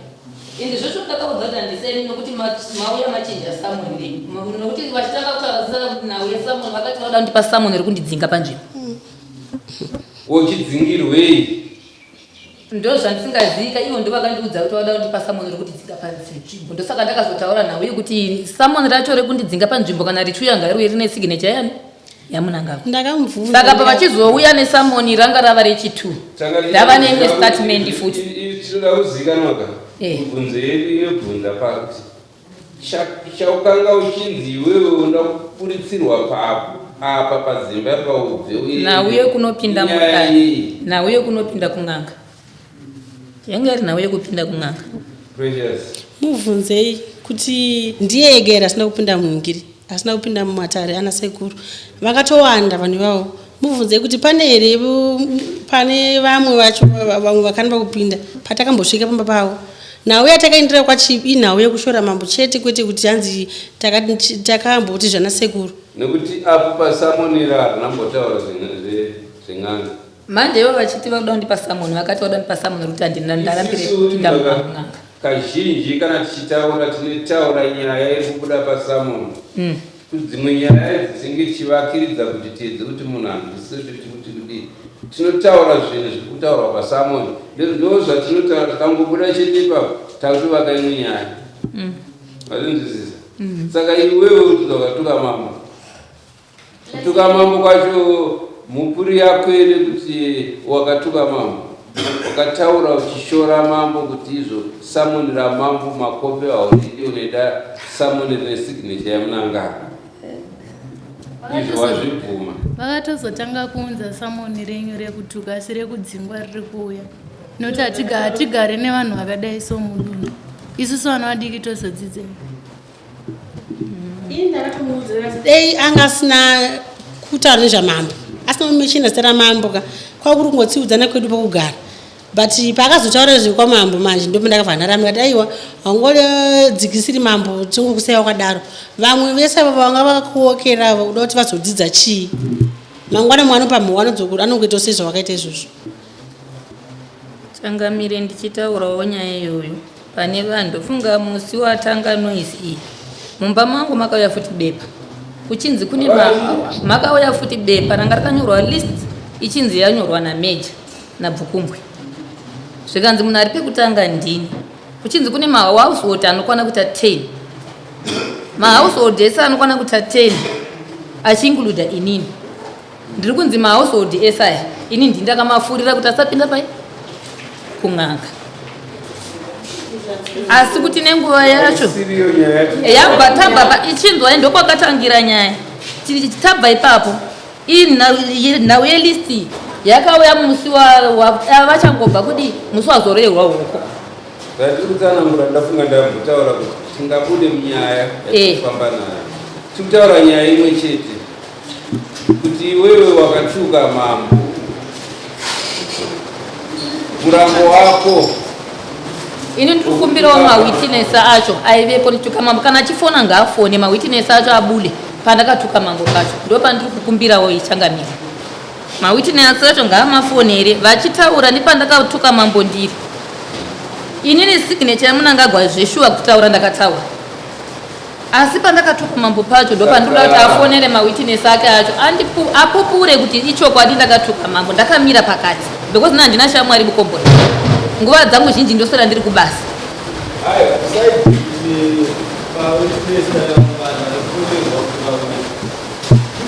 Ende zvocho ndakaudza kuti handisaini nokuti mauya machinja samoni nokuti vachitanga kutaura zita nhau yesamoni vakati vada kundipa samoni rekundidzinga panzvimbo. Uchidzingirwei? Ndozvandisingazivi ka ivo ndovakandiudza kuti vada kundipa samoni rekundidzinga panzvimbo ndosaka ndakazotaura nhau yekuti samoni racho rekundidzinga panzvimbo kana richiuya ngariuye rine signature yani yamunangagwa ndakamubvunza saka pavachizouya nesamoni ranga rava rechi2 ndava neimwe statement futi tinoda kuzikanwa ka Eh. mibvunzo yedu inobvunza pakuti chaukanga uchinzi iwewe unoda kuburitsirwa papo apa padzimba paubve uende. Nhau yekunopinda Inyaya mudare. yei? Nhau yekunopinda kun'anga. Yanga iri nhau yekupinda kun'anga. Precious. Mubvunzei kuti ndiye ega here asina kupinda munhingiri asina kupinda mumatare ana sekuru vakatowanda vanhu ivavo mubvunzei kuti pane here pane vamwe vacho vamwe vakaramba kupinda patakambosvika pamba pavo Nhau yatakaendera kwaChief inhau yekushora mambo chete kwete kuti hanzi takamboti zvana sekuru. Nekuti apo pasamonera harina kumbotaura zven'anga. Manje ivo vachiti vakuda kundipa samoni vakati vakuda kundipa samoni rekuti handina ndarambire kupinda mun'anga. Kazhinji kana tichitaura tinetaura nyaya iri kubuda pasamoni. Dzimwe nyaya idzi tinenge tichivakiridza kuti tiedze kuti munhu anzwisise kuti tiri kuti kudii. Tinotaura zvinhu zviri kutaurwa pasamoni. Ndizvo zvatinotaura tikangobuda chete ipapo takutovaka imwe nyaya. Mazvinzwisisa? Saka iwewe unotiza ukatuka mambo. Kutuka mambo kwacho mupuri yako here kuti wakatuka mambo? Wakataura uchishora mambo kuti izvo samoni ramambo makope hauridi unoida samoni rine signature yaMnangagwa. Izvo wazvibvuma. Vakatozotanga kuunza samoni renyu rekutuka asi rekudzingwa riri kuuya. Nokuti hatigare nevanhu vakadai so mudunhu. Isusu vana vadiki tozodzidzei? Dei anga asina kutaura nezvamambo asina kumechina zita ramambo ka kwakuri kungotsiudzana kwedu pokugara but paakazotaura zvekwamambo manje ndipo ndakabva ndaramba ndikati aiwa haungodzikisiri mambo tingokusaya wakadaro vamwe vese ava vanga vakakuokera ava kuda kuti vazodzidza chii mangwana mwana pamhuwa anongoitawo sezvawakaita izvozvo Changamire ndichitaurawo nyaya iyoyo pane vanhu ndofunga musi watanga noise iyi mumba mangu makauya futi bepa kuchinzi kune makauya futi bepa ranga rakanyorwa list ichinzi yanyorwa nameja nabvukumbwe zvikanzi munhu ari pekutanga ndini kuchinzi kune mahousehold anokwana kuita 10 mahousehold ese anokwana kuita 10 achiincluda inini Ndiri kunzi mahousehold ese aya ini ndini ndakamafurira kuti asapinda pai kun'anga asi kuti nenguva yacho yabva tabva ichinzwa ndokwakatangira nyaya tabva ipapo nhau yelist yakauya musi vachangobva kudii musi wazorerwa hoko Zvatiri kutsanangura ndafunga ndambotaura kuti tingabude munyaya yatirikufamba nayo. Tiri kutaura nyaya imwe chete kuti iwewe wakatuka mambo murango wako ini ndiri kukumbirawo mawitness acho aivepo ndituka mambo kana achifona ngaafone mawitness acho abude pandakatuka mambo pacho ndo pandiri kukumbirawo ichangamire Mawitness acho ngaamafonere vachitaura nepandakatuka mambo ndiri inini signature yamunangagwa zveshuwa kutaura ndakataura asi pandakatuka mambo pacho ndopandinoda kuti afonere mawitness ake acho apupure kuti ichokwadi ndakatuka mambo ndakamira pakati because na handina shamwari mukomboni nguva dzangu zhinji ndoswera ndiri kubasa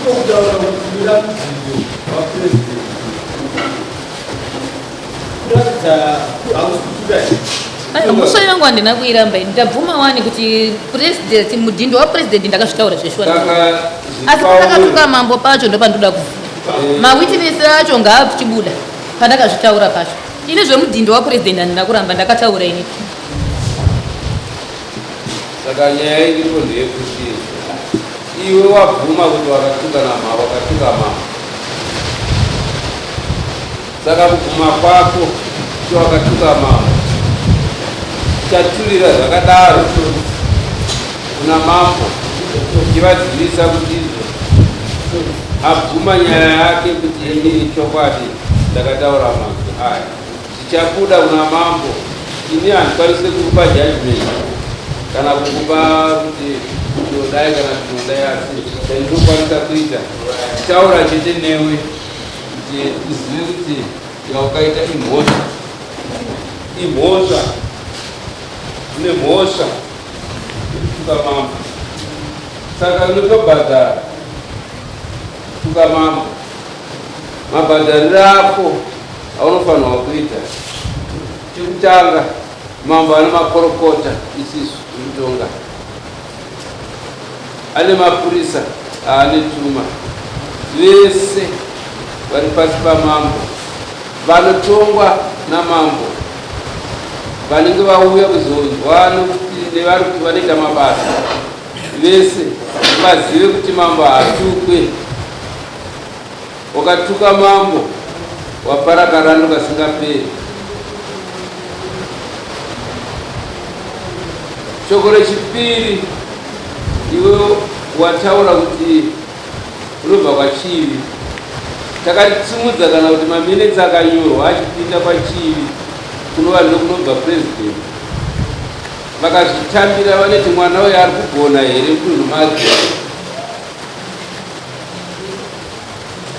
Iko kutaura kuti mira mudziyo wapresident kuratidza hausi kutuka here? Aiwa, mhosva yangu handina kuiramba ini ndabvuma wani kuti president mudhindo wapresident ndakazvitaura zveshuwa Saka asi pandakatuka mambo pacho ndopandinoda kubvuma mawitness acho ngaachibuda pandakazvitaura pacho ini zvemudhindo wapresident handina kuramba ndakataura ini Saka nyaya iripo ndeyekuti iwe wabvuma kuti wakatuka nama wakatuka mama. Saka kubvuma kwako kuti wakatuka mama chaturira zvakadaro kuna mambo. Chivazivisa kuti izvo abvuma nyaya yake kuti inini chokwadi ndakataura mazwi aya. Zvichabuda kuna mambo. Ini handikwanise kukupa judgment kana kukupa kuti tinodai kana tinodai asi chandinokwanisa kuita kutaura chete newe kuti uzive kuti yaukaita imhosva imhosva une mhosva yekutuka mambo saka unotobhadhara kutuka mambo mabhadhariro ako aunofanirwa kuita chekutanga mambo ane makorokota isisu ekutonga ane mapurisa aanetuma vese vari pasi pamambo vanotongwa namambo vanenge vauya kuzonzwa nokuti nevari kuti vanoita mabasa vese vazive kuti mambo haatukwe wakatuka mambo wapara karando kasingaperi shoko rechipiri iwe wataura kuti unobva kwachivi takatsimudza kana kuti maminitsi akanyorwa achipinda kwachivi kunova ndokunobva president vakazvitambira vanoti mwana uyo ari kugona here mudunhu make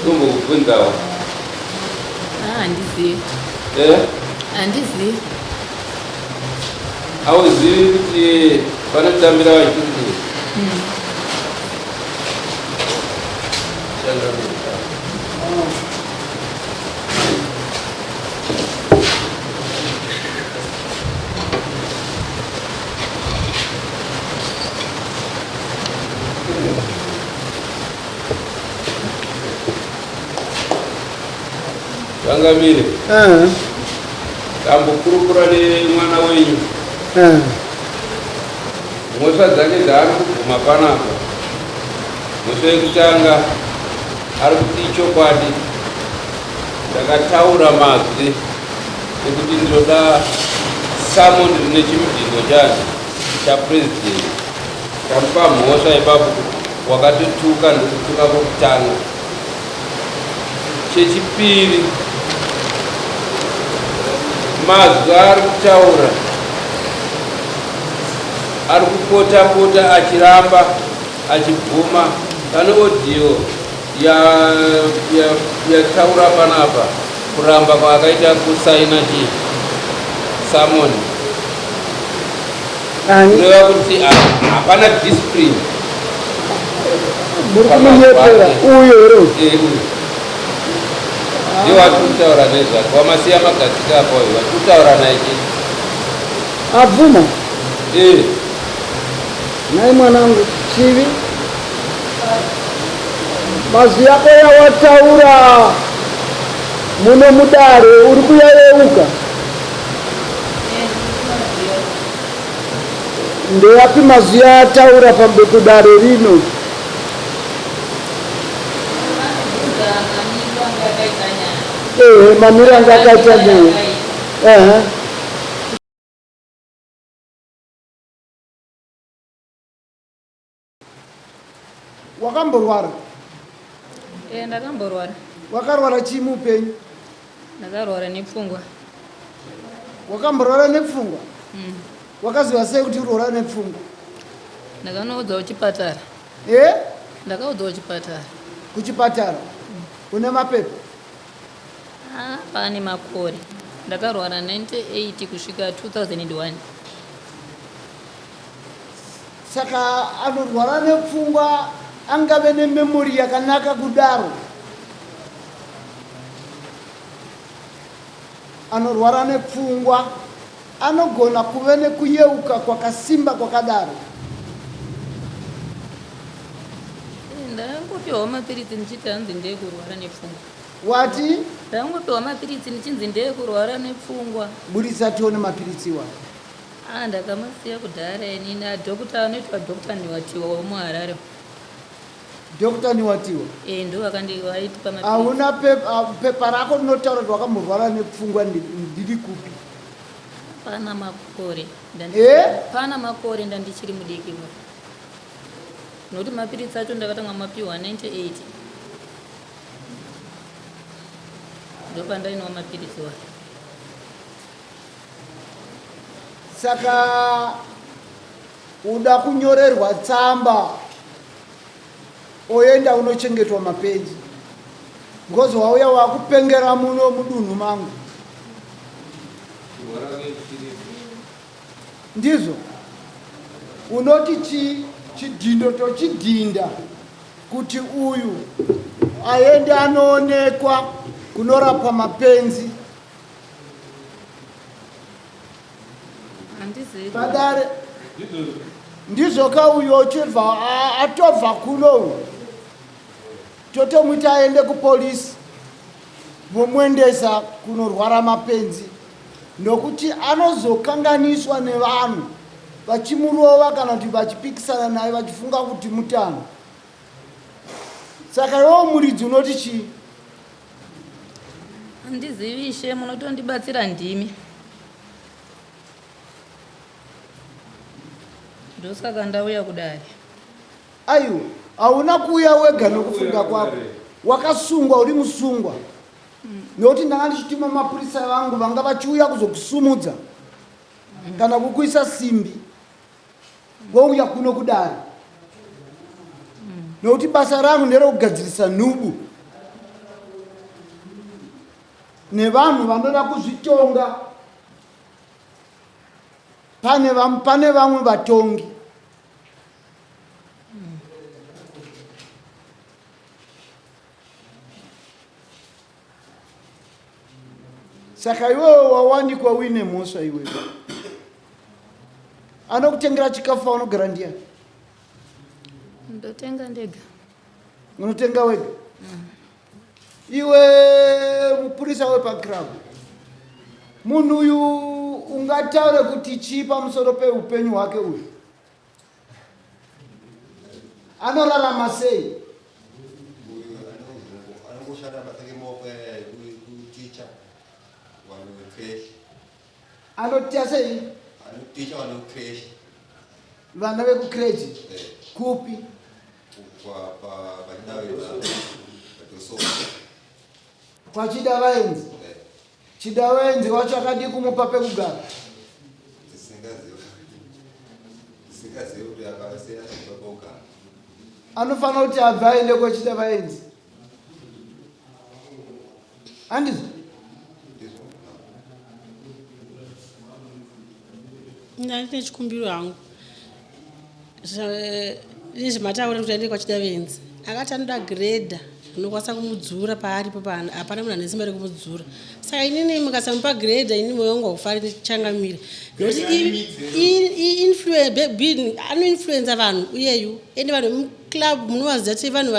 ndombokubvunzawo ah, handizivi eh? handizivi hauzivi kuti vanotambira vachiti hmm. Changamire. Eh. Tambokurukura nemwana wenyu. Eh. Mhosva dzake dzaari kubvuma panapa. Mhosva yekutanga ari kuti ichokwadi ndakataura mazwi ekuti ndinoda summon rine chimudhindo chani chapresident Tamupa mhosva ipapo wakatotuka ndokutuka kwokutanga. Chechipiri, mazwi aari kutaura ari kupota pota achiramba achibvuma. Pane audio yataura ya, ya panapa kuramba kwaakaita kusaina chi summon kureva kuti hapana discipline muri kumunyepera uyo here eh, uyo ndiwo ati kutaura nezvake wamasiya magadzika apo uyo ati kutaura naye chete abvuma eh. Nhai mwanangu Chivi, mazwi ako yawataura muno mudare uri kuyayeuka? Ndeapi mazwi aataura kudare rino? Ehe, mamiro anga akaita nyaya. Ehe. Wakamborwara? Eh, ndakamborwara. Wakarwara chii muupenyu? Ndakarwara nepfungwa. Wakamborwara nepfungwa? Mm. Wakaziva sei kuti urwara nepfungwa? Ndakanoudzwa kuchipatara. Eh? Ndakaudzwa kuchipatara. Kuchipatara? Mm. Une mapepa? Ah, pane makore. Ndakarwara 98 kusvika 2001. Saka anorwara nepfungwa angave nememori yakanaka kudaro? Anorwara nepfungwa anogona kuve nekuyeuka kwakasimba kwakadaro? Ndangopiwa mapiritsi ndichiti hanzi ndeekurwara nepfungwa. Wati? Ndangopiwa mapiritsi ndichinzi ndeekurwara nepfungwa. Buritsa tione mapiritsi iwayo. Ah, ndakamasiya kudhara ini nadoctor anoitwa doctor Niwatiwa wemuHarare. Doctor Niwatiwa? Eh, ndo vakandivaitipa mapiritsi. Hauna pepa rako rinotaura kuti wakamborwara nepfungwa ndiri kupi? Pana makore. Eh? Pana makore ndandichiri mudiki. Nokuti mapiritsi acho ndakatanga mapiwa 98 ndopandainwa mapiritsi wayo. Saka uda kunyorerwa tsamba oenda unochengetwa mapenzi because wauya wakupengera muno mudunhu mangu. Ndizvo unoti chi chidhindo tochidhinda kuti uyu aende anoonekwa kunorapwa mapenzi. Padare ndizvo ka uyu ochibva atobva kuno uyu totomuti aende kupolisi vomuendesa kunorwara mapenzi nokuti anozokanganiswa nevanhu vachimurova kana kuti vachipikisana naye vachifunga kuti mutano. Saka iwewo muridzi unoti chii? Handizivi ishe, munotondibatsira ndimi. Ndosaka ndauya kudare. Aiwa, hauna kuuya wega nokufunga kwako. Wakasungwa, uri musungwa. Nokuti ndanga ndichituma mapurisa vangu vanga vachiuya kuzokusumudza kana kukuisa simbi. Wouya kuno kudare. Nokuti basa rangu nderekugadzirisa nhubu nevanhu vanoda kuzvitonga. Pane pane vamwe vatongi. Saka iwewe wawanikwa uine mhosva iwewe. Anokutengera chikafu paunogara ndiyani? Ndotenga ndega. Unotenga wega? Iwe mupurisa wepaclub. Munhu uyu ungataure kuti chii pamusoro peupenyu hwake uyu? Anorarama sei? Uyu anongoshanda basa remaoko kuticha vanhu vecreche. Anoticha sei? Anoticha vanhu vecreche. Vana vekucreche? Eh. Kupi? Kwachidavaenzi. Eh. Chidavaenzi wacho akadii kumupa pekugara? Anofanira kuti abve aende kwachidavaenzi. Handizvo? Ndine chikumbiro hangu. Nezvemataura kuti aende kwaChidavenzi akati anoda grader rinokwanisa kumudzura paaripo paana hapana munhu ane simba rekumudzura saka inini mukasamupa grader ini moyo wangu haufari changamire nokuti anoinfluenza vanhu uyeyu ende vanhu vemuclub munovaziva kuti vanhu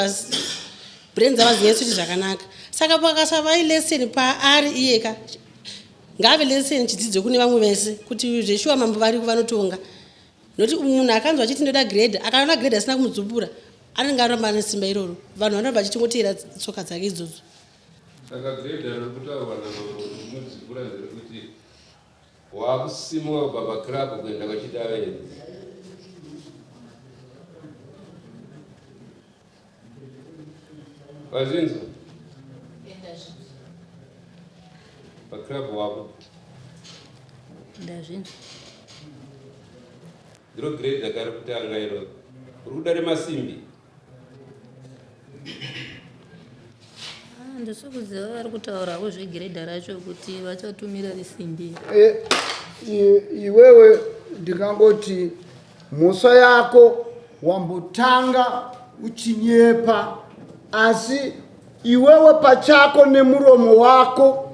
brain dzavo hadzinyatsoiti zvakanaka saka pakasava ilesson paari iyeka ngaave lesson chidzidzo kune vamwe vese kuti zveshuwa mambo variko vanotonga Nokuti munhu akanzwa achiti ndoda grade, akaona grade asina kumudzupura, anenge aramba ane simba iroro. Vanhu vanoramba vachichingoteera tsoka dzake idzodzo. Saka grade riri kutaurwa namambo kuti kumudzipura nderekuti wakusimuka kubva paclub kuenda kwaChidavenzi. Wazvinzwa? Paclub wako. Ndazvinzwa. Ndiro grade akari kutanga iro. Uri kuda remasimbi? Ah, ndisi kuziva vari kutaurawo zvegiredha racho kuti vachatumira resimbi. Eh, iwewe ndingangoti Mhosva yako wambotanga uchinyepa asi iwewe pachako nemuromo wako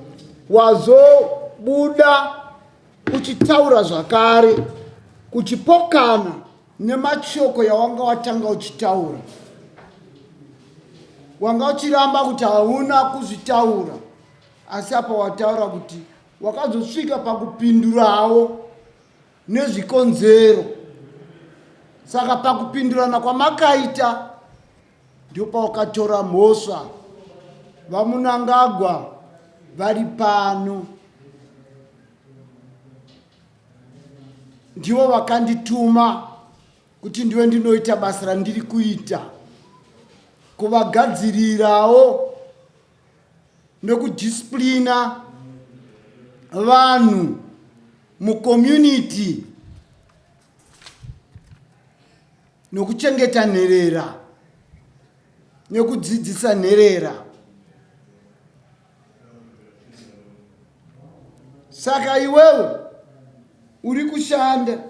wazobuda uchitaura zvakare kuchipokana nemashoko yawanga watanga uchitaura. Wanga uchiramba kuti hauna kuzvitaura asi apa wataura kuti wakazosvika pakupindurawo nezvikonzero. Saka pakupindurana kwamakaita ndopawakatora mhosva. VaMunangagwa vari pano ndivo vakandituma. kuti ndiwe ndinoita basa randiri kuita kuvagadzirirawo nekudisciplina vanhu mucommunity nokuchengeta nherera nekudzidzisa nherera saka iwewe uri kushanda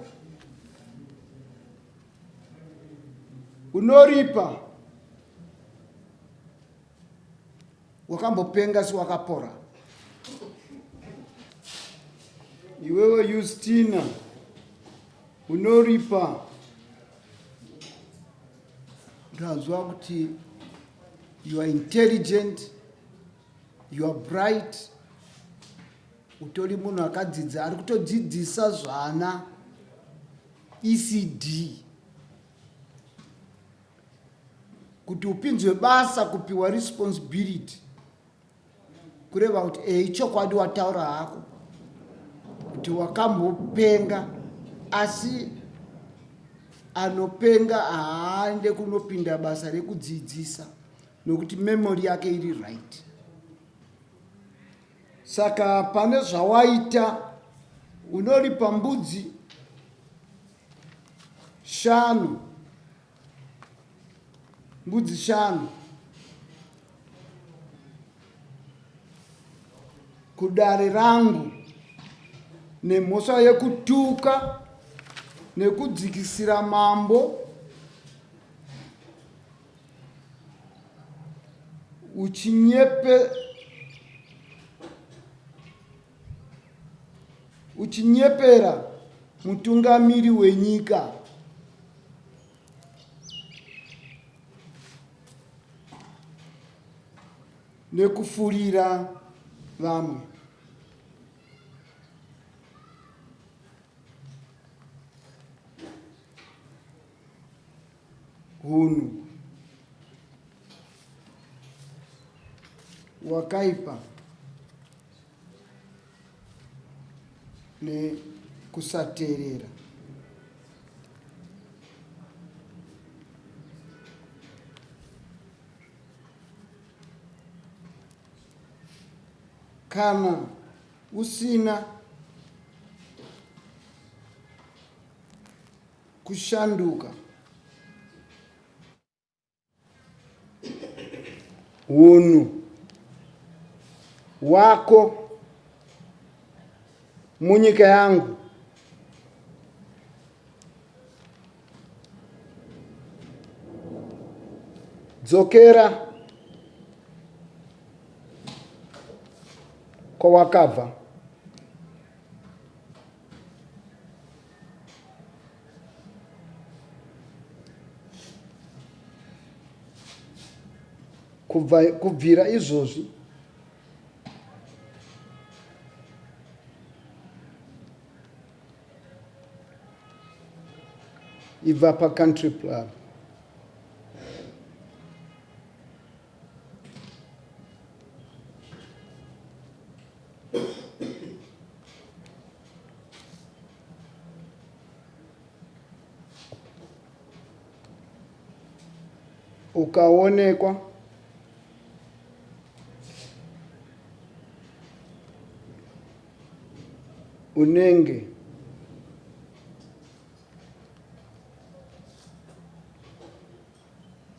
unoripa wakambopenga si wakapora iwewe Justina unoripa ndanzwa kuti you are intelligent you are bright utori munhu akadzidza ari kutodzidzisa zvana ecd kuti upinzwe basa kupiwa responsibility kureva kuti e ichokwadi wataura hako kuti wakambopenga asi anopenga haaende kunopinda basa rekudzidzisa nokuti memory yake iri right saka pane zvawaita unoripa mbudzi shanu mbudzi shanu kudare rangu nemhosva yekutuka nekudzikisira mambo uchinyepe uchinyepera mutungamiri wenyika nekufurira vamwe. Hunhu wakaipa nekusateerera. Kana usina kushanduka Hunhu wako munyika yangu dzokera kwawakabva. Kubva, kubvira izvozvi ibva pacountry club. Ukaonekwa unenge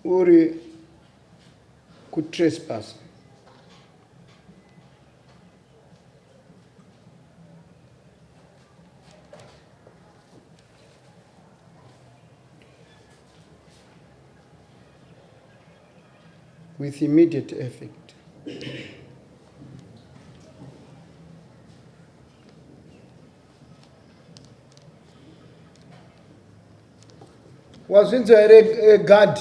uri kutrespass. With immediate effect. Wazvinzwa here eh, guard?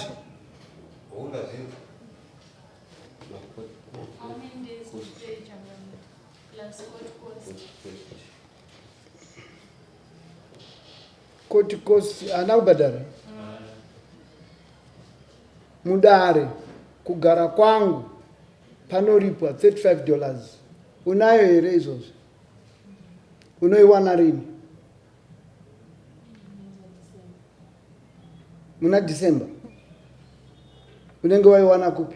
Court cost haana kubhadhara mudare kugara kwangu panoripwa 35 dollars unayo here izvozvo unoiwana rini Muna December unenge waiwana kupi?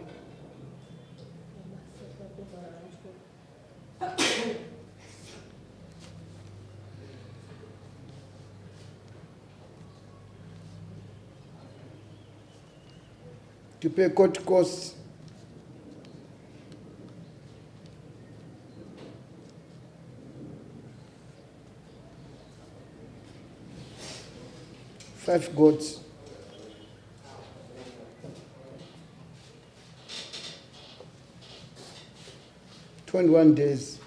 To pay court costs. Five goats. 21 days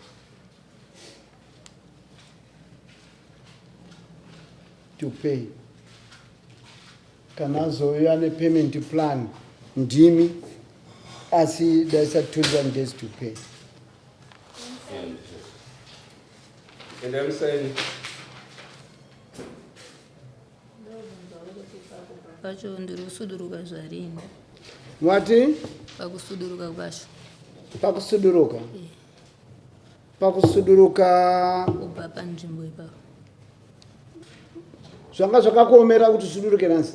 to pay. Kana azouya nepayment plan ndimi asi daisa 21 days to pay. Enda musaini. Pacho ndiri kusuduruka zvarini. Wati? Pakusuduruka kwacho. Pakusuduruka? Yeah. Pakusuduruka kubva panzvimbo ipapo. Zvanga zvakakuomera kuti usuduruke nhasi?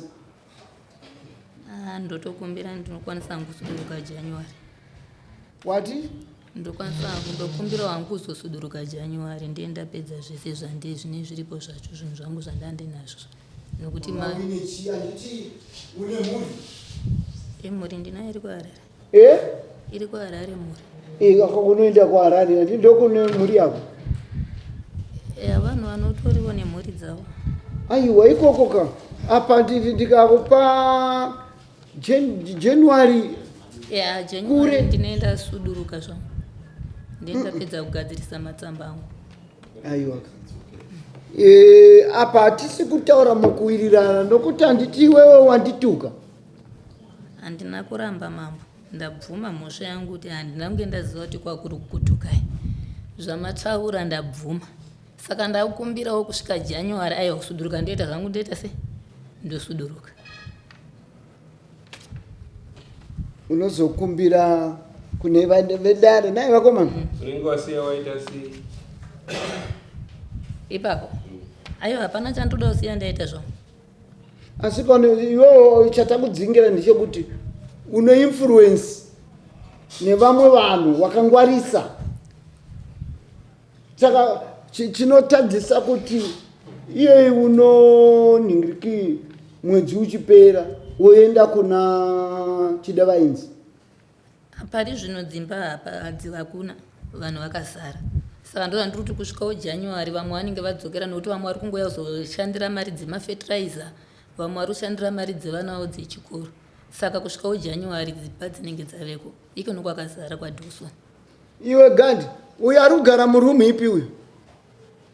Ah, ndotokumbira ndinokwanisa hangu kusuduruka January. Wati? Ndokwanisa hangu ndokumbira hangu kuzosuduruka January ndiye ndapedza zvese zvandi zvine zviripo zvacho zvinhu zvangu zvandandinazvo nokuti ma une mhuri? Emhuri ndinayo iri kuHarare. Eh? Iri kuHarare mhuri. Eh, unoenda kuHarare handi ndokune mhuri yako? Eh, vanhu vanotoriwo nemhuri dzavo. Aiwa ikoko ka apa ndikakupa January. Yeah, January ndinoenda suduruka zvangu. Ndinotapedza kugadzirisa matsamba angu. Aiwa. E, apa hatisi kutaura mukuwirirana nokuti handiti iwewe wandituka. Handina kuramba mambo, ndabvuma mhosva yangu kuti handina kunge ndaziva kuti kwakuri kukutukai. Zvamataura ndabvuma. Saka ndakumbirawo kusvika January aiwa kusuduruka ndoita zvangu ndoita sei? Ndosuduruka. Unozokumbira kune vedare naye vakomana. Unenge wasiya waita sei? Ipapo. Aiwa hapana chandoda kusiya ndaita zvangu. Asi pano iwewe chatakudzingira ndechekuti une influence nevamwe vanhu wakangwarisa. Saka chinotadzisa kuti iyeyi unonhingiriki mwedzi uchipera woenda kuna Chidavainzi. Pari zvino dzimba hapa hakuna vanhu vakazara saka ndo zvandiri kuti kusvikawo January vamwe vanenge vadzokera nokuti vamwe vari kungouya kuzoshandira mari dzemafetiraiza vamwe vari kushandira mari dzevana vavo dzechikoro saka kusvikawo January dzimba dzinenge dzaveko ikono kwakazara kwaDawson. Iwe Gandi, uyu ari kugara muroom ipi uyu?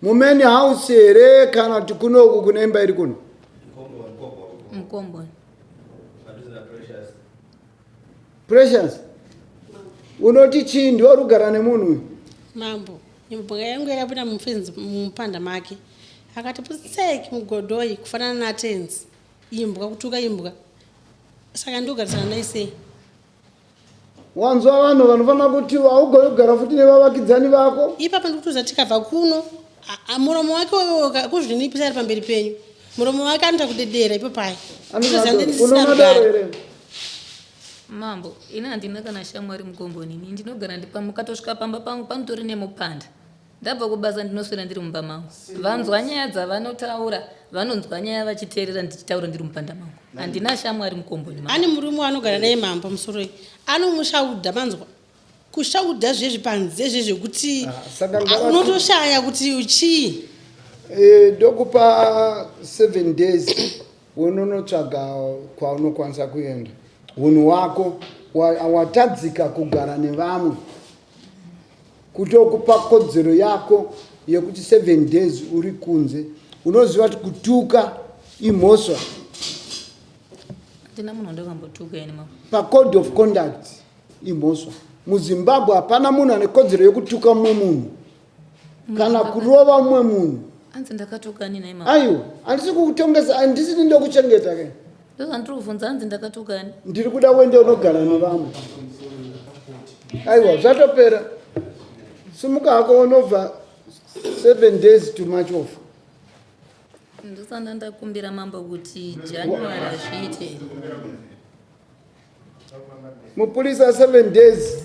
Mumain house here kana kuti kunoku kune imba iri kuno? Mukomboni. Precious. Unoti chii ndiwe uri kugara nemunhu uyu? Mambo, imbwa yangu yakapinda mufenzi mumupanda make. Akati putseki mugodhoyi kufanana natenzi. Imbwa kutuka imbwa. Saka ndogarisana naye sei? Wanzwa vanhu vanofanira kuti haugoni kugara futi nevavakidzani vako. Ipapa ndikutoziva tikabva kuno muromo wake kuzvinipisa ari pamberi penyu muromo wake anoita kudedera ipo paya. Unomadaro here? Mambo, ini handina kana shamwari mukomboni ini ndinogara ndipamukatosvika pamba pangu panotori nemupanda. Ndabva kubasa ndinoswera ndiri mumba mangu. Vanzwa nyaya dzavanotaura, vanonzwa nyaya vachiteerera ndichitaura ndiri mupanda mangu. Handina shamwari mukomboni mangu. Ane murume waanogara naye mambo musoroi anomushaudha manzwa kushaudha zvezvi panze zvezvekuti Ah, unotoshaya kuti chii. Eh, ndokupa 7 days unonotsvaga kwaunokwanisa kuenda. Hunhu wako watadzika kugara nevamwe. Kutokupa kodzero yako yekuti 7 days uri kunze unoziva kuti kutuka imhosva. Handina munhu wandakambotuka ini mama. Pacode of conduct imhosva. MuZimbabwe hapana munhu ane kodzero yekutuka mumwe munhu kana kurova mumwe munhu. Hanzi ndakatuka ani nhai mama? Aiwa, handisi kukutongesa, handisi ndinokuchengeta ke. Ndozvandiri kubvunza hanzi ndakatuka ani? Ndiri kuda uende unogara nevamwe. Aiwa, zvatopera. Simuka hako unobva 7 days to much off. Ndosanda ndakumbira mambo kuti January hazviite. Mupurisa 7 days.